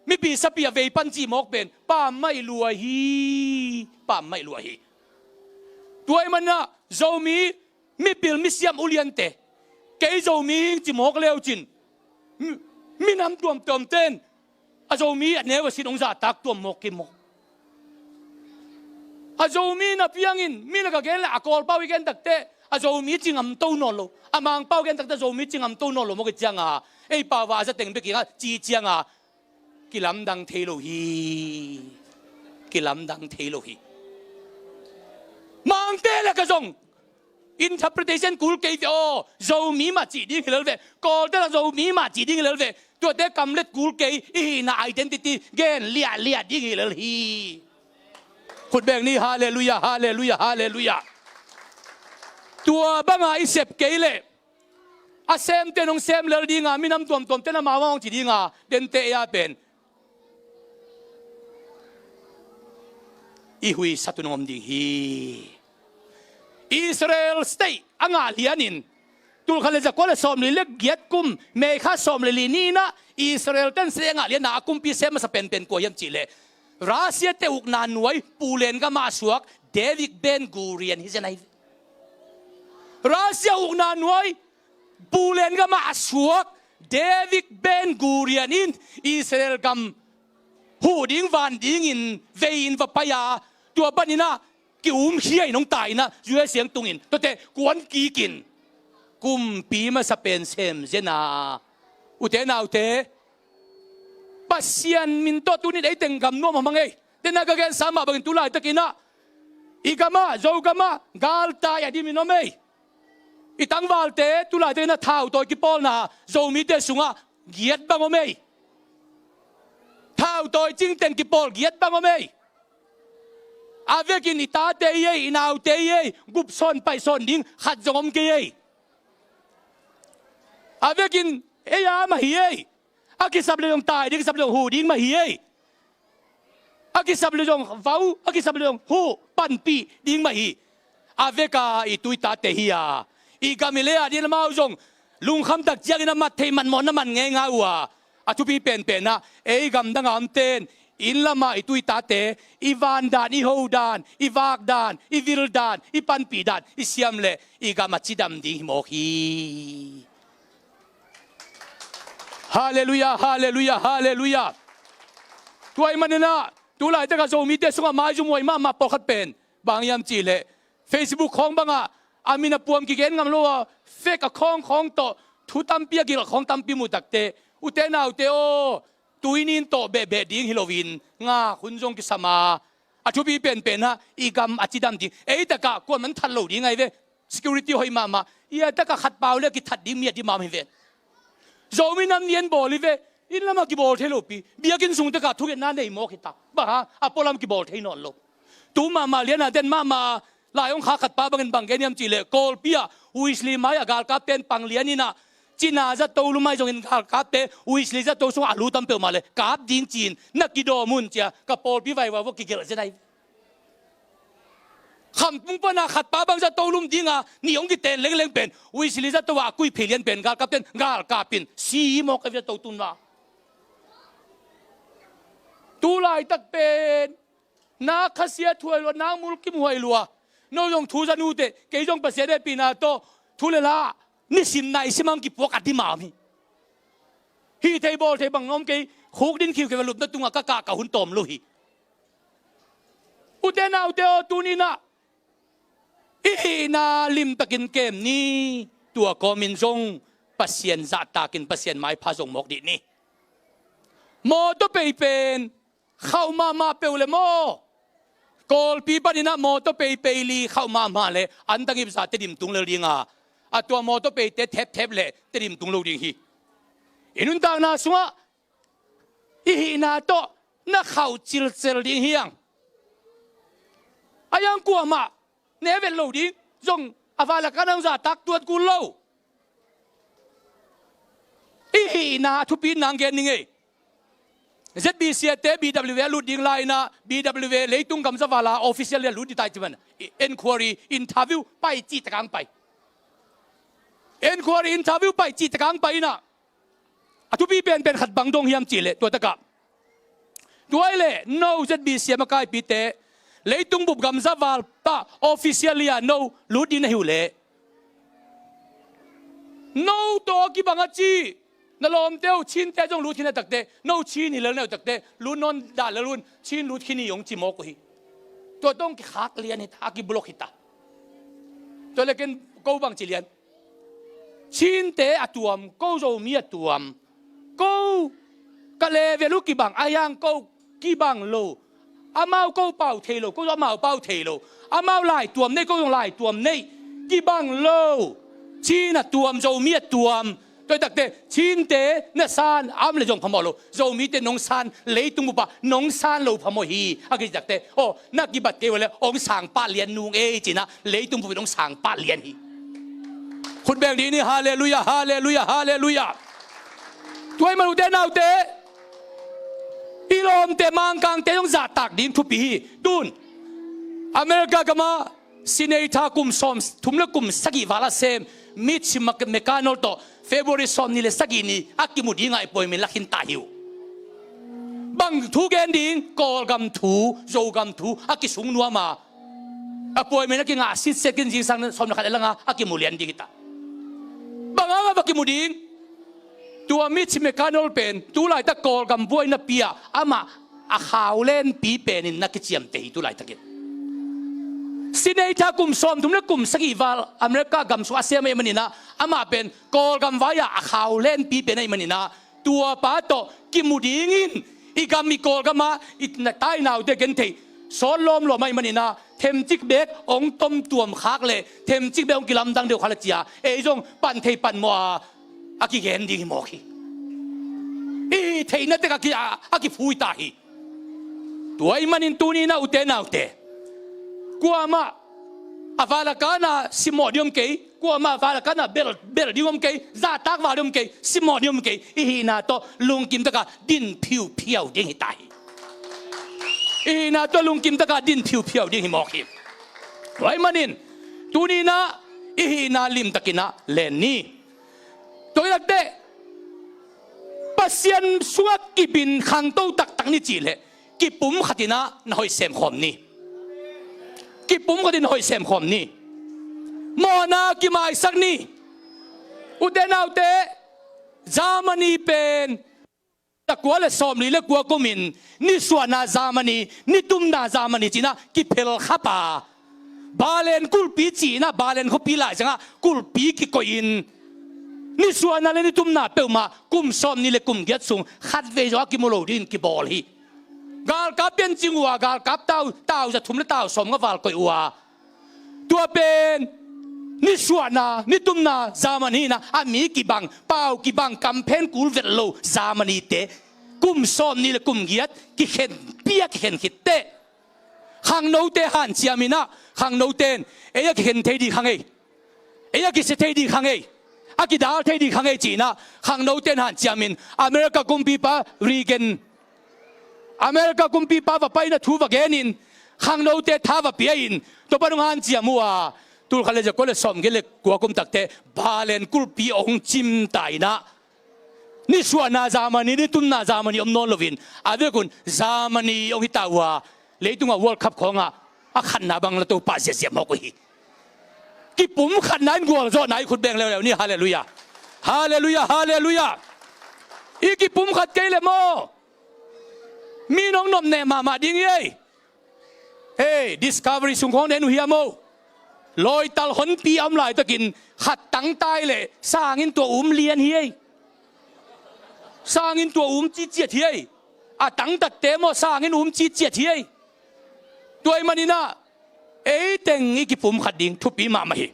mipi sapi a vei pan cih mawk pen pammaih lua hi, pammaih lua hi. Tua ahih manin ah Zomi mipil misiam uliante, kei Zomi hing ci mawk leucin, mi, minam tuamtuamte in a Zomi a neu a sin hong zahtak tuam mawk kei maw? A Zomi na piangin, mi na ka gen le a Kawlpau i gen takteh a Zomi ci ngamto nawn lo, a Mangpau gen takteh a Zomi ci ngamto nawn lo mawk i cianga, ei pau a a za teng bek i ngah ci cianga, kilamdang thei lo hi. Kilamdang thei lo hi. Mangte le ka zong interpretation kul kei ve aw. Zomi mah cih ding hi lel ve. Kawlte la Zomi mah cih ding hi lel ve. Tuate kamlet kul kei, i hihna identity gen liahliah ding hi lel hi. Khut beng ni, halleluiah, halleluiah, halleluiah. Tua banga i sep kei leh a semte in hong sem lel dinga, minam tuamtuamte in amau hong ci dinga, dente ei a pen i huisat un hong om ding hi. Israel state a ngah lianin, tulkhat le zakua le sawmli le giat kum, May kha sawm le li ni-in ah Israel ten state a ngah lianin a kumpi sem masa penpen kua hiam cihleh Russia te ukna nuai Pulen gamah a suak David Ben Gurion hi zen ahi. Russia ukna nuai Pulen gamah a suak David Ben Gurion in Israel gam huh ding van dingin vei-in va pai a, tua panin ah ki-umkhia in hong tai in ah, U S A hong tungin, tuate kuan kikin kumpi masa pen sem zen a. Ute naute, Pasian min tawh tuni-in ei teng gam nuam hamang ei. Dena ka gensa mah bangin tu laitakin ah i gamah, Zogamah galtai a dimin om ei. I tangvalte tu laitakin ah thautawi kipawlna Zomite sungah giat bang om ei. Thautawi cingteng kipawl giat bang om ei. A vekin i tate hi ei, i naute hi ei, gupsawn paihsawn ding khat zong om kei ei. A vekin ei a mah hi ei. A kisap le zong tai ding, kisap le zong huh ding mah hi ei. A kisap le zong vau, a kisap le zong huh, panpih ding mah hi. A veka i tu i tate hi a, i gam i lei a dingin amau zong lungkham tak ciangin a mat theih mat mawhna man ngeingai uh a, a thupi penpen ah ei gamdang a omte in inn lamah i tu i tate i van dan, i ho dan, i vak dan, i vil dan, i panpih dan i siam leh i gam a cidam ding hi mawk hi. Halleluiah, halleluiah, halleluiah. Tua ahih manin ah tu laitak a Zomite sungah maizum huai mahmah pawlkhat pen bang hiam cihleh Facebook khawng bangah a min a puam kigen ngam lo a, fake account khawng tawh thu tampi a gil khawng tampi muh takteh, ute naute aw, tui nin tawh behbeh ding hi loin ngak hun zong kisam a, a thupi penpen ah i gam a cidam ding. Ei takah kuaman that lo ding ahi ve. Security hoih mahmah, i a takah khat pau le kithat ding mi a dimam hi ve. Zomi nam ni en bawl hi ve. Inn lamah kibawl thei lopi, biakinn sung takah thungetna nei mawk hi ta. Bang hang? A pualam kibawl thei nawn lo. Tu mahmah liana den mahmah lai hong kha khat pa bangin bang gen hiam cihleh Kawlpi ah Wesley mai-ah galkapte in pang lianin ah, cina zato lum ahi zongin galkapte Wesley zato sungah a lu tam peuhmah leh kap ding ci-in na kidawm un ci-a ka pawlpi vaivai vua kigelh zen ahi. Khamtung pana khat pa bang zato lum dinga nih hong kiten lengleng pen Wesley zato ah a kuih phei lian pen galkapte in galkap in si mawk ahi zato tun mah. Tu laitak pen nak khasiat huai lua, nak mulkim huai lua. No zong thu za nuteh, kei zong Pasian hehpihna tawh thu le la nisim naisim hong kipuak a dimam hi. Hih thei bawl thei bang om kei, khuk din khiukhia lupna tungah ka kah ka hun tawm lo hi. Ute naute aw, tuni-in ah i hihna limtakin kem ni. Tua kawmin zong Pasian zahtakin Pasian maipha zong mawk dih ni. Mawtaw pei pen khauh mahmah peuh le maw, Kawlpi panin ah mawtaw pei pei li khauh mahmah le antang ipzah Tedim tung lel ding a, a tua mawtaw peite thepthep le Tedim tung lo ding hi. I nuntakna sungah i hihna tawh na khauh cilcel ding hi hang. A hiang kuamah ne vet lo ding, zong a va lak a nang zahtak tuat kul lo. I hihna a thupi nang gen ning ei. Z B C te B W A lut ding lai-in ah B W A leitung gamzavala official a lut ding tai ci man. Inquiry interview pai cih takang pai. Inquiry interview pai cih takang pai in ah a thupi penpen khat bang dong hiam cih leh tua takah, tua hi leh no Z B C a makaipite leitung bup gamzaval tah officially a no lut ding na hi uh leh, no tawh a kibang a ci, na lawmte uh Chinte zong lut khin a takte, no Chin hi lel na uh takte, lut nawn dah lel un, Chin lut khin hi hong ci mawk uh hi. Tua tawh kikhak lian hi ta, a kiblok hi ta. Tua le ken ko bang ci lian. Chinte a tuam, ko Zomi a tuam. Ko ka level uh kibang, a hiang ko kibang lo. Amau ko pau thei lo, ko amau pau thei lo. Amau laituam nei, ko zong laituam nei. Kibang lo. Chin a tuam, Zomi a tuam. Tua hi takte, Chinte na san, a om le zong phamawh lo. Zomite nong san, leitung bup ah nong san lo phamawh hi. A kici takte, aw, na kibat kei uh leh hong sang pah lian nung ei ci-in ah leitung bup in hong sang pah lian hi. Khut beng dih ni, halleluiah, halleluiah, halleluiah. Tua ahih man ute naute, i lawmte Mangkangte zong zahtak ding thupi hi. Tun America gamah Senator kum sawm thum le kum sagih val a sem Mitch McConnell tawh February sawmnih le sagih ni a kimu dingah appointment la khin ta hi uh. Bang thu gen ding, Kawlgam thu, Zogam thu a kisung nuam a, appointment a kingah sitset khin zingsang sawm le khat a langah a kimu lian ding hi ta. Bang hangah va kimu ding? Tua Mitch McConnell pen tu laitak Kawlgam buaina pi-ah amah a khau lenpi penin na kiciamteh hi tu laitakin. Senator kum sawm thum le kum sagih val America gam sung a sem ahih manin ah, amah pen Kawlgam vai-ah a khau lenpi pen ahih manin ah, tua pa tawh kimu dingin i gam i Kawlgam ah i na tainaute genthei sawt lawmlawm ahih manin ah, themcik beek hong tomtuam khak le themcik beek hong kilamdang deuh kha le cia, ei zong pan thei pan mawh a, a kigen ding hi mawk hi. I hih theihna tek a ki, a, a kiphui ta hi. Tua ahih manin tuni-in ah ute naute, kuamah a va lak a na simmawh ding om kei, kuamah a va lak a na bel, bel ding om kei, zahtak val ding om kei, simmawh ding om kei. I hihna tawh lungkim taka din phiuphiau ding hi ta hi. I hihna tawh lungkim taka din phiuphiau ding hi mawk hi. Tua ahih manin tuni-in ah i hihna limtakin ah len ni. Tua hi takte, Pasian sungah kibin khangto taktak ni cih leh kipum khatin ah na hoih semkhawm ni. Kipum khatin na hoih semkhawm ni. Mawhna kimaisak ni. Ute naute, Germany pen zakua le sawmli le kua kumin nisuahna Germany, nitumna Germany ci-in ah kiphel khap a, Berlin kulhpi ci-in ah Berlin khuapi laizangah kulhpi kikoihin, nisuahna le nitumna peuhmah kum sawmnih le kum giat sung khatvei zong a kimu lo dingin kibawl hi. Galkap piancing uh a, galkap tau, tau za thum le tau sawmnga val koih uh a, tua pen nisuahna, nitumna Germany hi-in ah, a mi kibang, pau kibang, kamphen kul vet lo Germany-te kum sawmnih le kum giat kikhen pia, kikhen khit teh, khangnote hanciamin ah, khangnote in ei a kikhen thei ding kha ngei, ei a kisia thei ding kha ngei, a kidal thei ding kha ngei ci-in ah, khangnote in hanciamin America kumpipa Reagan, America kumpipa va paina thu va genin, khangnote tha va pia-in, tua pan hong hanciam uh a, tul khat le zakua le sawmgiat le kua kum takte Berlin kulhpi hong cim ta in ah, nisuahna Germany, nitumna Germany om nawn loin, a vekun Germany hong hi ta uh a, leitungah World Cup khawngah a khatna bang la to pah ziahziah mawk uh hi. Kipum khatna in gualzawhna i khut beng leuleu ni. Halleluiah. Halleluiah, halleluiah. I kipumkhat kei le maw, mi nong nopneh mahmah ding hi ei. Hei, Discovery sung khawng den uh hiam o. Lawital honpi a om laitakin khat tangtai le sangin tua um lian hi ei. Sangin tua um citciat hi ei. A tangtatte maw sangin um citciat hi ei. Tua ahih maninah eiteng i kipumkhat ding thupi mahmah hi.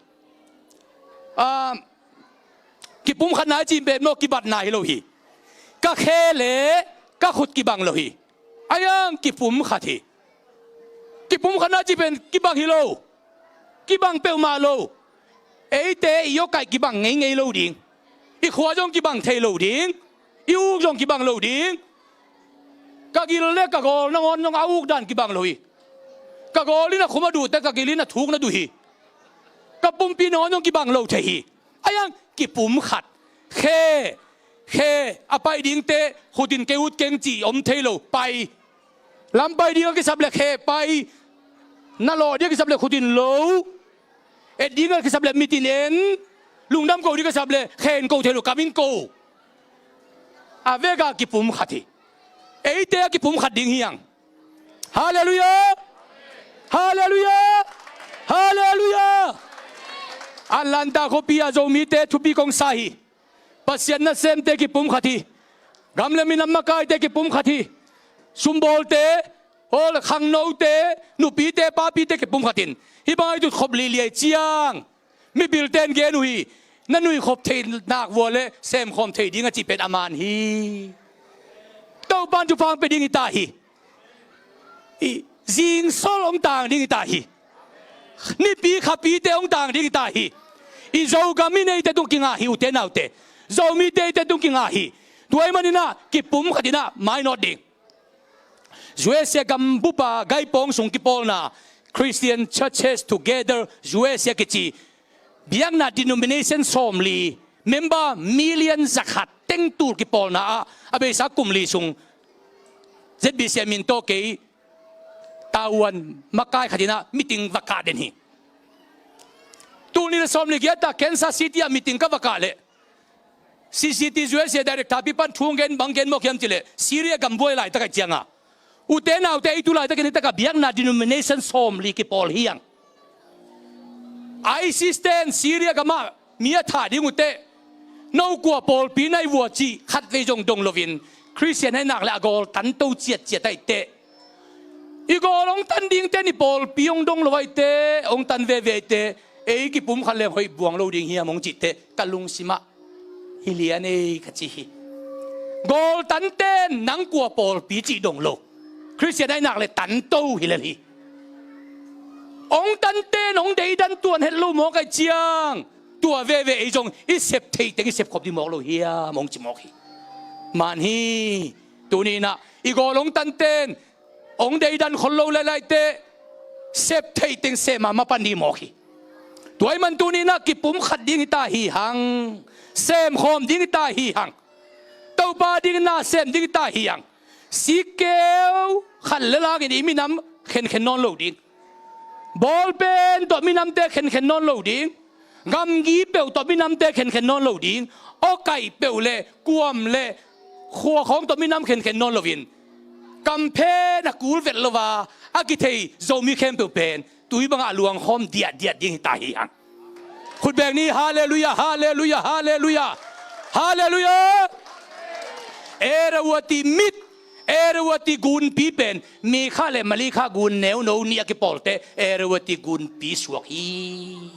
Ah, kipumkhatna i cih pen maw kibatna hi lo hi. Ka khe le ka khut kibang lo hi. Ayang kipumkhat hi. Kipumkhatna cih pen kibang hi lo. Kibang peuhmah lo. Eite i awkaih kibang ngeingei lo ding. I khua zong kibang thei lo ding. I uk zong kibang lo ding. Ka gil le ka gawl nangawn zong a uk dan kibang lo hi. Ka gawl in a khum a duh teh ka gil in a thuk na duh hi. Ka pumpi nangawn zong kibang lo thei hi. Ayang kipumkhat. Khe, khe a pai dingte khut in kei ut keng cih om thei lo. Pai. Lam pai ding a kisap le khe pai. Na lawh ding a kisap le khut in lo. Et ding a kisap le mit in en. Lungdam ko ding a kisap le khe in ko thei lo, kam in ko. A vek a kipumkhat hi. Eite a kipumkhat ding hi hang. Halleluiah. Halleluiah. Halleluiah. Atlanta khuapi a Zomite thupi kong sa hi. Pasian nasemte kipumkhat hi. Gam le minam makaite kipumkhat hi. Sumbawlte, aw, khangnote, nupite, papite kipumkhat in hih bang a i tutkhop liliai ciang mipilten gen uh hi. Na nuihkhop theih nak vua le semkhawm thei ding a cih pen a man hi. Topan thupha hong pia ding hi ta hi. I zingsol hong tang ding hi ta hi. Nipi khapite hong tang ding hi ta hi. I Zogam in eite tung kingah hi, ute naute. Zomite eite tung kingah hi. Tua ahih maninah kipumkhat inah mainawt ding. U S A gambup a gaipawng sung kipawlna Christian Churches Together U S A kici biakna denomination sawmli, member million zakhat teng tul kipawlna ah a beisa kum li sung Z B C A min tawh kei Taiwan makai khat inah meeting va kah den hi. Tul nih le sawmli giat ah Kansas City ah meeting ka va kah leh C C T U S A director pi pan thu hong gen, bang gen mawk hiam cih leh Syria gambuai laitak ahih cianga, ute naute, ei tu laitakin hi takah biakna denomination sawmli kipawl hi hang. ISIS ten Syria gamah mi a thah ding uh teh, no kua pawlpi na hi vua cih khatvei zong dong loin Khristian ahih nak le a gawl tanto ciatciat ahih teh, i gawl hong tan ding teh, i pawlpi hong dong lo ahih teh, hong tan veve ahih teh, ei kipumkhat leng hoih buang lo ding hiam hong cih teh ka lungsimah hi lian ei ka ci hi. Gawl tan ten nang kua pawlpi cih dong lo. Khristian ahih nak le tanto hi lel hi. Hong tan ten hong deidan tuan het lo mawk ahih ciang, tua veve ei zong i sep theih teng i sepkhop ding mawk lo hiam hong ci mawk hi. Man hi. Tuni inah i gawl hong tan ten hong deidan khol lo lailai teh, sep theih teng sep mahmah pan ding mawk hi. Tua ahih man tuni inah kipumkhat ding hi ta hi hang. Semkhawm ding hi ta hi hang. Topa ding na sem ding hi ta hi hang. Sikkeu khat le langin i minam khenkhen nawn lo ding. Bawlpen tawh minamte khenkhen nawn lo ding. Gamgi peuh tawh minamte khenkhen nawn lo ding. Awkaih peuh le kuam le khua khawng tawh minam khenkhen nawn loin, kamphen a kul vet lo a a kithei Zomi khempeuh pen tui bangah luangkhawm diahdiah ding hi ta hi hang. Khut beng ni. Halleluiah, halleluiah, halleluiah, halleluiah. Erawati mit, Erawati gunpi pen Mikha le Malikha gun neuno nih a kipawl teh Erawati gunpi suak hi.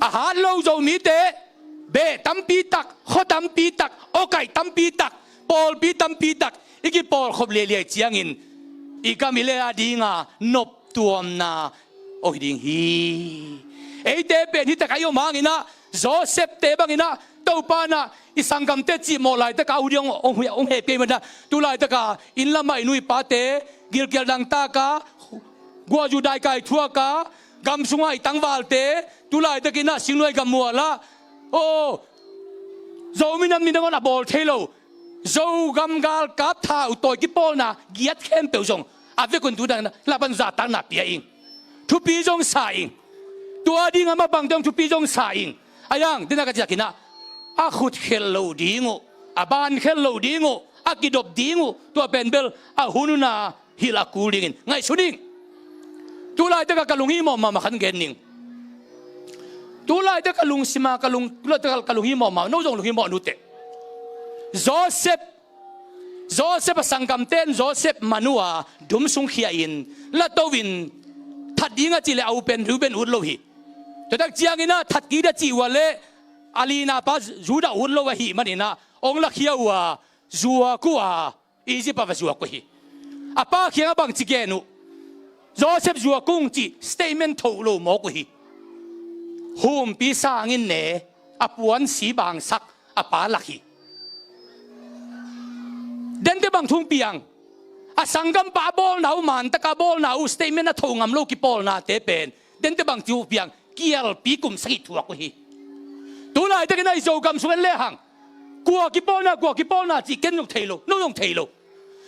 A hat lo Zomite beh tampi tak, khua tampi tak, awkaih tampi tak, pawlpi tampi tak i kipawlkhop liailiai ciangin i gam i lei a dinga noptuamna aw hi ding hi. Eite pen hi tak a i om hanginah Joseph-te banginah Topa inah i sanggamte cihmawh laitakah a hu ding hong, hong, hong hehpih ahih maninah tu laitakah inn lamah i nu i pate gilkial dangtaka, guahzu daikai thuaka, gam sungah i tangvalte tu laitakinah singnuai gammualah, aw, Zomi nam ni nangawn a bawl thei lo Zogam galkap thau tawi kipawlna giat khempeuh zong a vekun tu dangin lapan zahtakna pia ing. Thupi zong sa ing. Tua ding a mabang dong thupi zong sa ing. A yang dena ka ciakinah a khut khelh lo ding uh. a ban khel loh ding uh, a kidop ding uh, tua pen bel a hun hun a hilh a kul dingin ngaihsun ing. Tulaitak a ka lunghimawh mahmah khat gen ning. Tulaitak a ka lungsim a ka lung, tulaitak a ka lunghimawh mahmah, no zong lunghimawh un uh teh. Joseph, Joseph a sanggamte in Joseph man uh a dum sung khia in, la to in, that ding a cih leh a u pen Reuben ut lo hi. Tua tak ciangin ah that kik ding a cih uh a leh a lina pa Judah ut lo ahih manin ah hong lakhia uh a, zuak uh a, Egypt ah va zuak uh hi. A pa kiangah bangci gen uh? Joseph zuak ung cih statement tho lo mawk uh hi. Humpi sangin ne, a puan si bangsak, a pa lak hi. Dente bang thu hong piang? A sanggampa a bawlna uh, mantak a bawlna uh, statement a tho ngam lo kipawlnate pen dente bang thu hong piang? Kialpi kum sagih thuak uh hi. Tulaitakin ah i Zogam sung en lehang, kua kipawlna, kua kipawlna cih ken zong thei lo, no zong thei lo.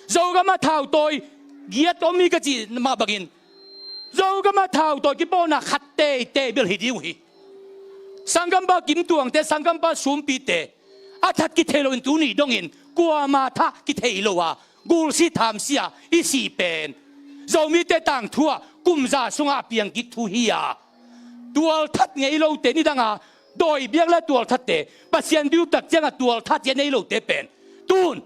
Zogam ah thautawi giat om hi ka cih mah bangin, Zogam ah thautawi kipawlna khat teitei bel hi ding uh hi. Sanggampa Kim Tuangte, sanggampa Sumpite, a that kithei loin tuni dongin kuama thah kithei lo a, gulsi thamsia i sih pen Zomite tangthu ah kum za sungah a piang kik thu hi a, tualthat ngei lote, nidanga dawi biak le tualthatte, Pasian biaktak ciangah tualthat hi a nei lote pen tun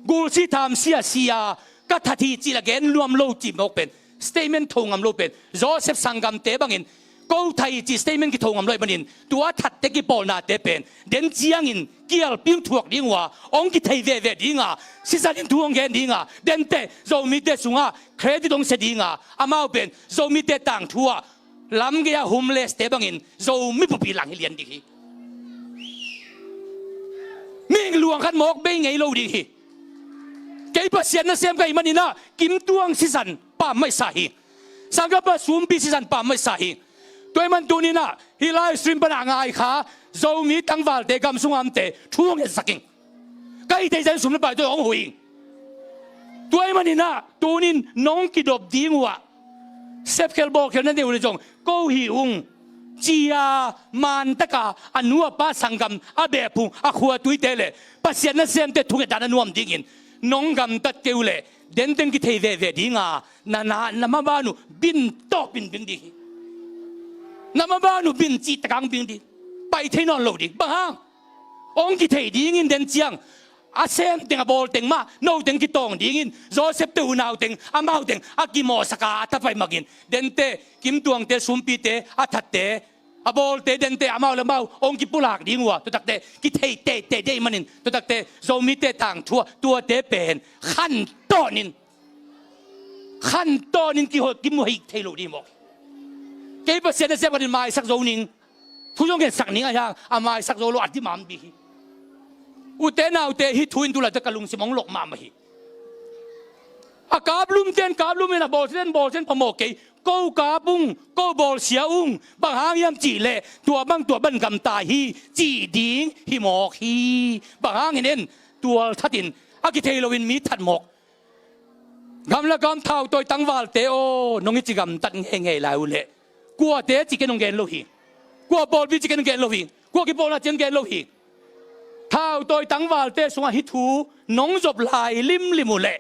gulsi thamsia si a, ka that hi cih la gen nuam lo cih mawk pen, statement tho ngam lo pen, Joseph sanggamte bangin ko that hi cih statement kitho ngam lo ahih manin, tua thatte kipawlnate pen den ciangin kialpi hong thuak ding uh a, hong kithei veve ding a, sisan in thu hong gen ding a, dente Zomite sungah credit hong sia ding a, amau pen Zomite tangthu ah lamgei a homeless-te bangin Zomi pawlpi lang hi lian ding hi. Mihing luang khat mawk bei ngei lo ding hi. Kei Pasian nasem ka hih manin ah Kim Tuang sisan pammaih sa hi. Sanggampa Sumpi sisan pammaih sa hi. Tua ahih man tuni-in ah hih live stream pan a ngai kha Zomi tangvalte, gam sung a omte thu hong ngetsak ing. Ka hih theih zah in sum le pai tawh hong huh ing. Tua ahih manin ah tuni-in nong kidop ding uh ah, sepkhel bawlkhel na neih uh leh zong ko hih ung ci-a, mantak a a nu a pa sanggam a beh phung, a khua tuite le Pasian nasemte thungetdan a nuam dingin nong gamtat kei uh leh denteng kithei veve ding a, na, na, na maban uh bin tawh bin bing ding hi. Na maban uh bin cihtak a hong bing ding. Pai thei nawn lo ding. Bang hang? Hong kithei dingin den ciang a sem teng, a bawl teng mah, no teng kitawng dingin, Joseph-te unau teng, amau teng a kimawhsak a, a thapai makin, dente, Kim Tuangte, Sumpite, a thatte, a bawlte, dente, amau le amau hong kipulak ding uh a, tua takte kithei teitei ding ahih manin, tua takte Zomite tangthu ah tuate pen khantawnin, khantawnin kiho-, kimuhih thei lo ding mawk. Kei Pasian nasem khat in maisak zo ning, thu zong ngetsak ning a hiang, a maisak zo lo a dimam ding hi. Ute naute, hih thu in tu laitak ka lungsim hong lok mahmah hi. A kaplumte in kaplum in, a bawlsiate in bawlsia in phamawh kei. Ko kap ung, ko bawlsia ung, bang hang hiam cih leh tua bang tua bang gamta hi cih ding hi mawk hi. Bang hangin en, tualthat in a kithei loin mi that mawk. Gamla gam thautawi tangvalte aw, nong i ci gamtat ngeingei lai uh leh kuate cih ken hong gen lo hi. Kua pawlpi cih ken hong gen lo hi. Kua kipawlna cih ken hong gen lo hi. Thautawi tangvalte sungah hih thu nong zop lai limlim uh leh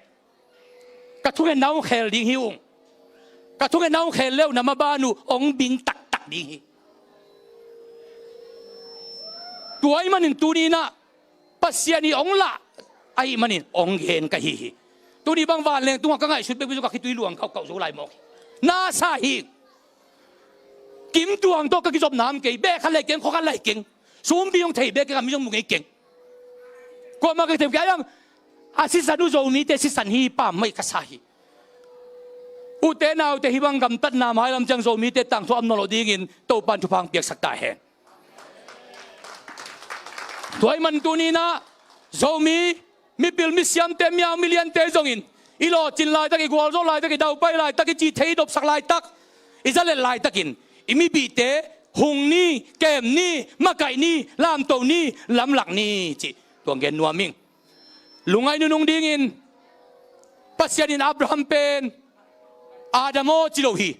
ka thungetna hong khel ding hi ung. Ka thungetna hong khel le uh na maban uh hong bing taktak ding hi. Tua ahih manin tuni-in ah Pasian in hong lah ahih manin hong gen ka hi hi. Tuni bang vanleng tungah ka ngaihsut bekbek zong ka khitui luang kauhkauh zo lai mawk hi. Na sa hi. Kim Tuang tawh ka kizopna om kei, beh khat lai keng, khua khat lai keng. Sumpi hong thei bek keng, a mi zong mu ngei keng. Kuamah ka thei kei a hiang, a sisan uh Zomite sisan hi pammaih ka sa hi. Ute naute, hih bang gamtatna mailam ciang Zomite tangthu a om nawn loh dingin Topa'n thupha hong piaksak ta hen. Tua ahih man tuni-in ah Zomi mipil misiamte, miau miliante zongin i lawhcin laitak, i gualzawh laitak, i daupai laitak, i cih thei i dopsak laitak, i zalet laitakin i mipihte hung ni, kem ni, makaih ni, lamto ni, lamlak ni cih tua hong gen nuam ing. Lungngaih nunung dingin Pasian in Abraham pen Adam aw ci lo hi.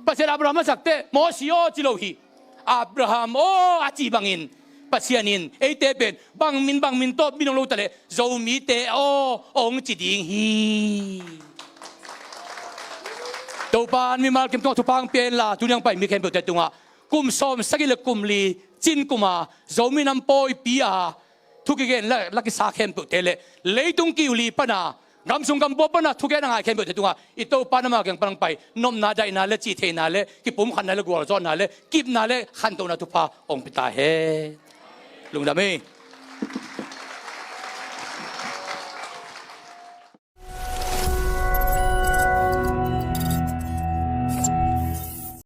Pasian Abraham a sak teh Mosi aw ci lo hi. Abraham aw a cih bangin Pasian in eite pen bangmin bangmin tawh min hong lo taleh Zomite aw hong ci ding hi. Topa in mimal kim tungah thupha hong pia inla tuni hong pai mi khempeuhte tungah kum sawm sagih le kum li cin kuma Zomi nam pawipi a thu kigen la, la kisa khempeuhte le leitung kiu li pana gam sung gam pua pana thugen a ngai khempeuhte tungah i Topa in ama kiang pan hong pai nopna daihna le cihtheihna le kipumkhatna le gualzawhna le kipna le khantohna thupha hong pia ta hen. Lungdam hi.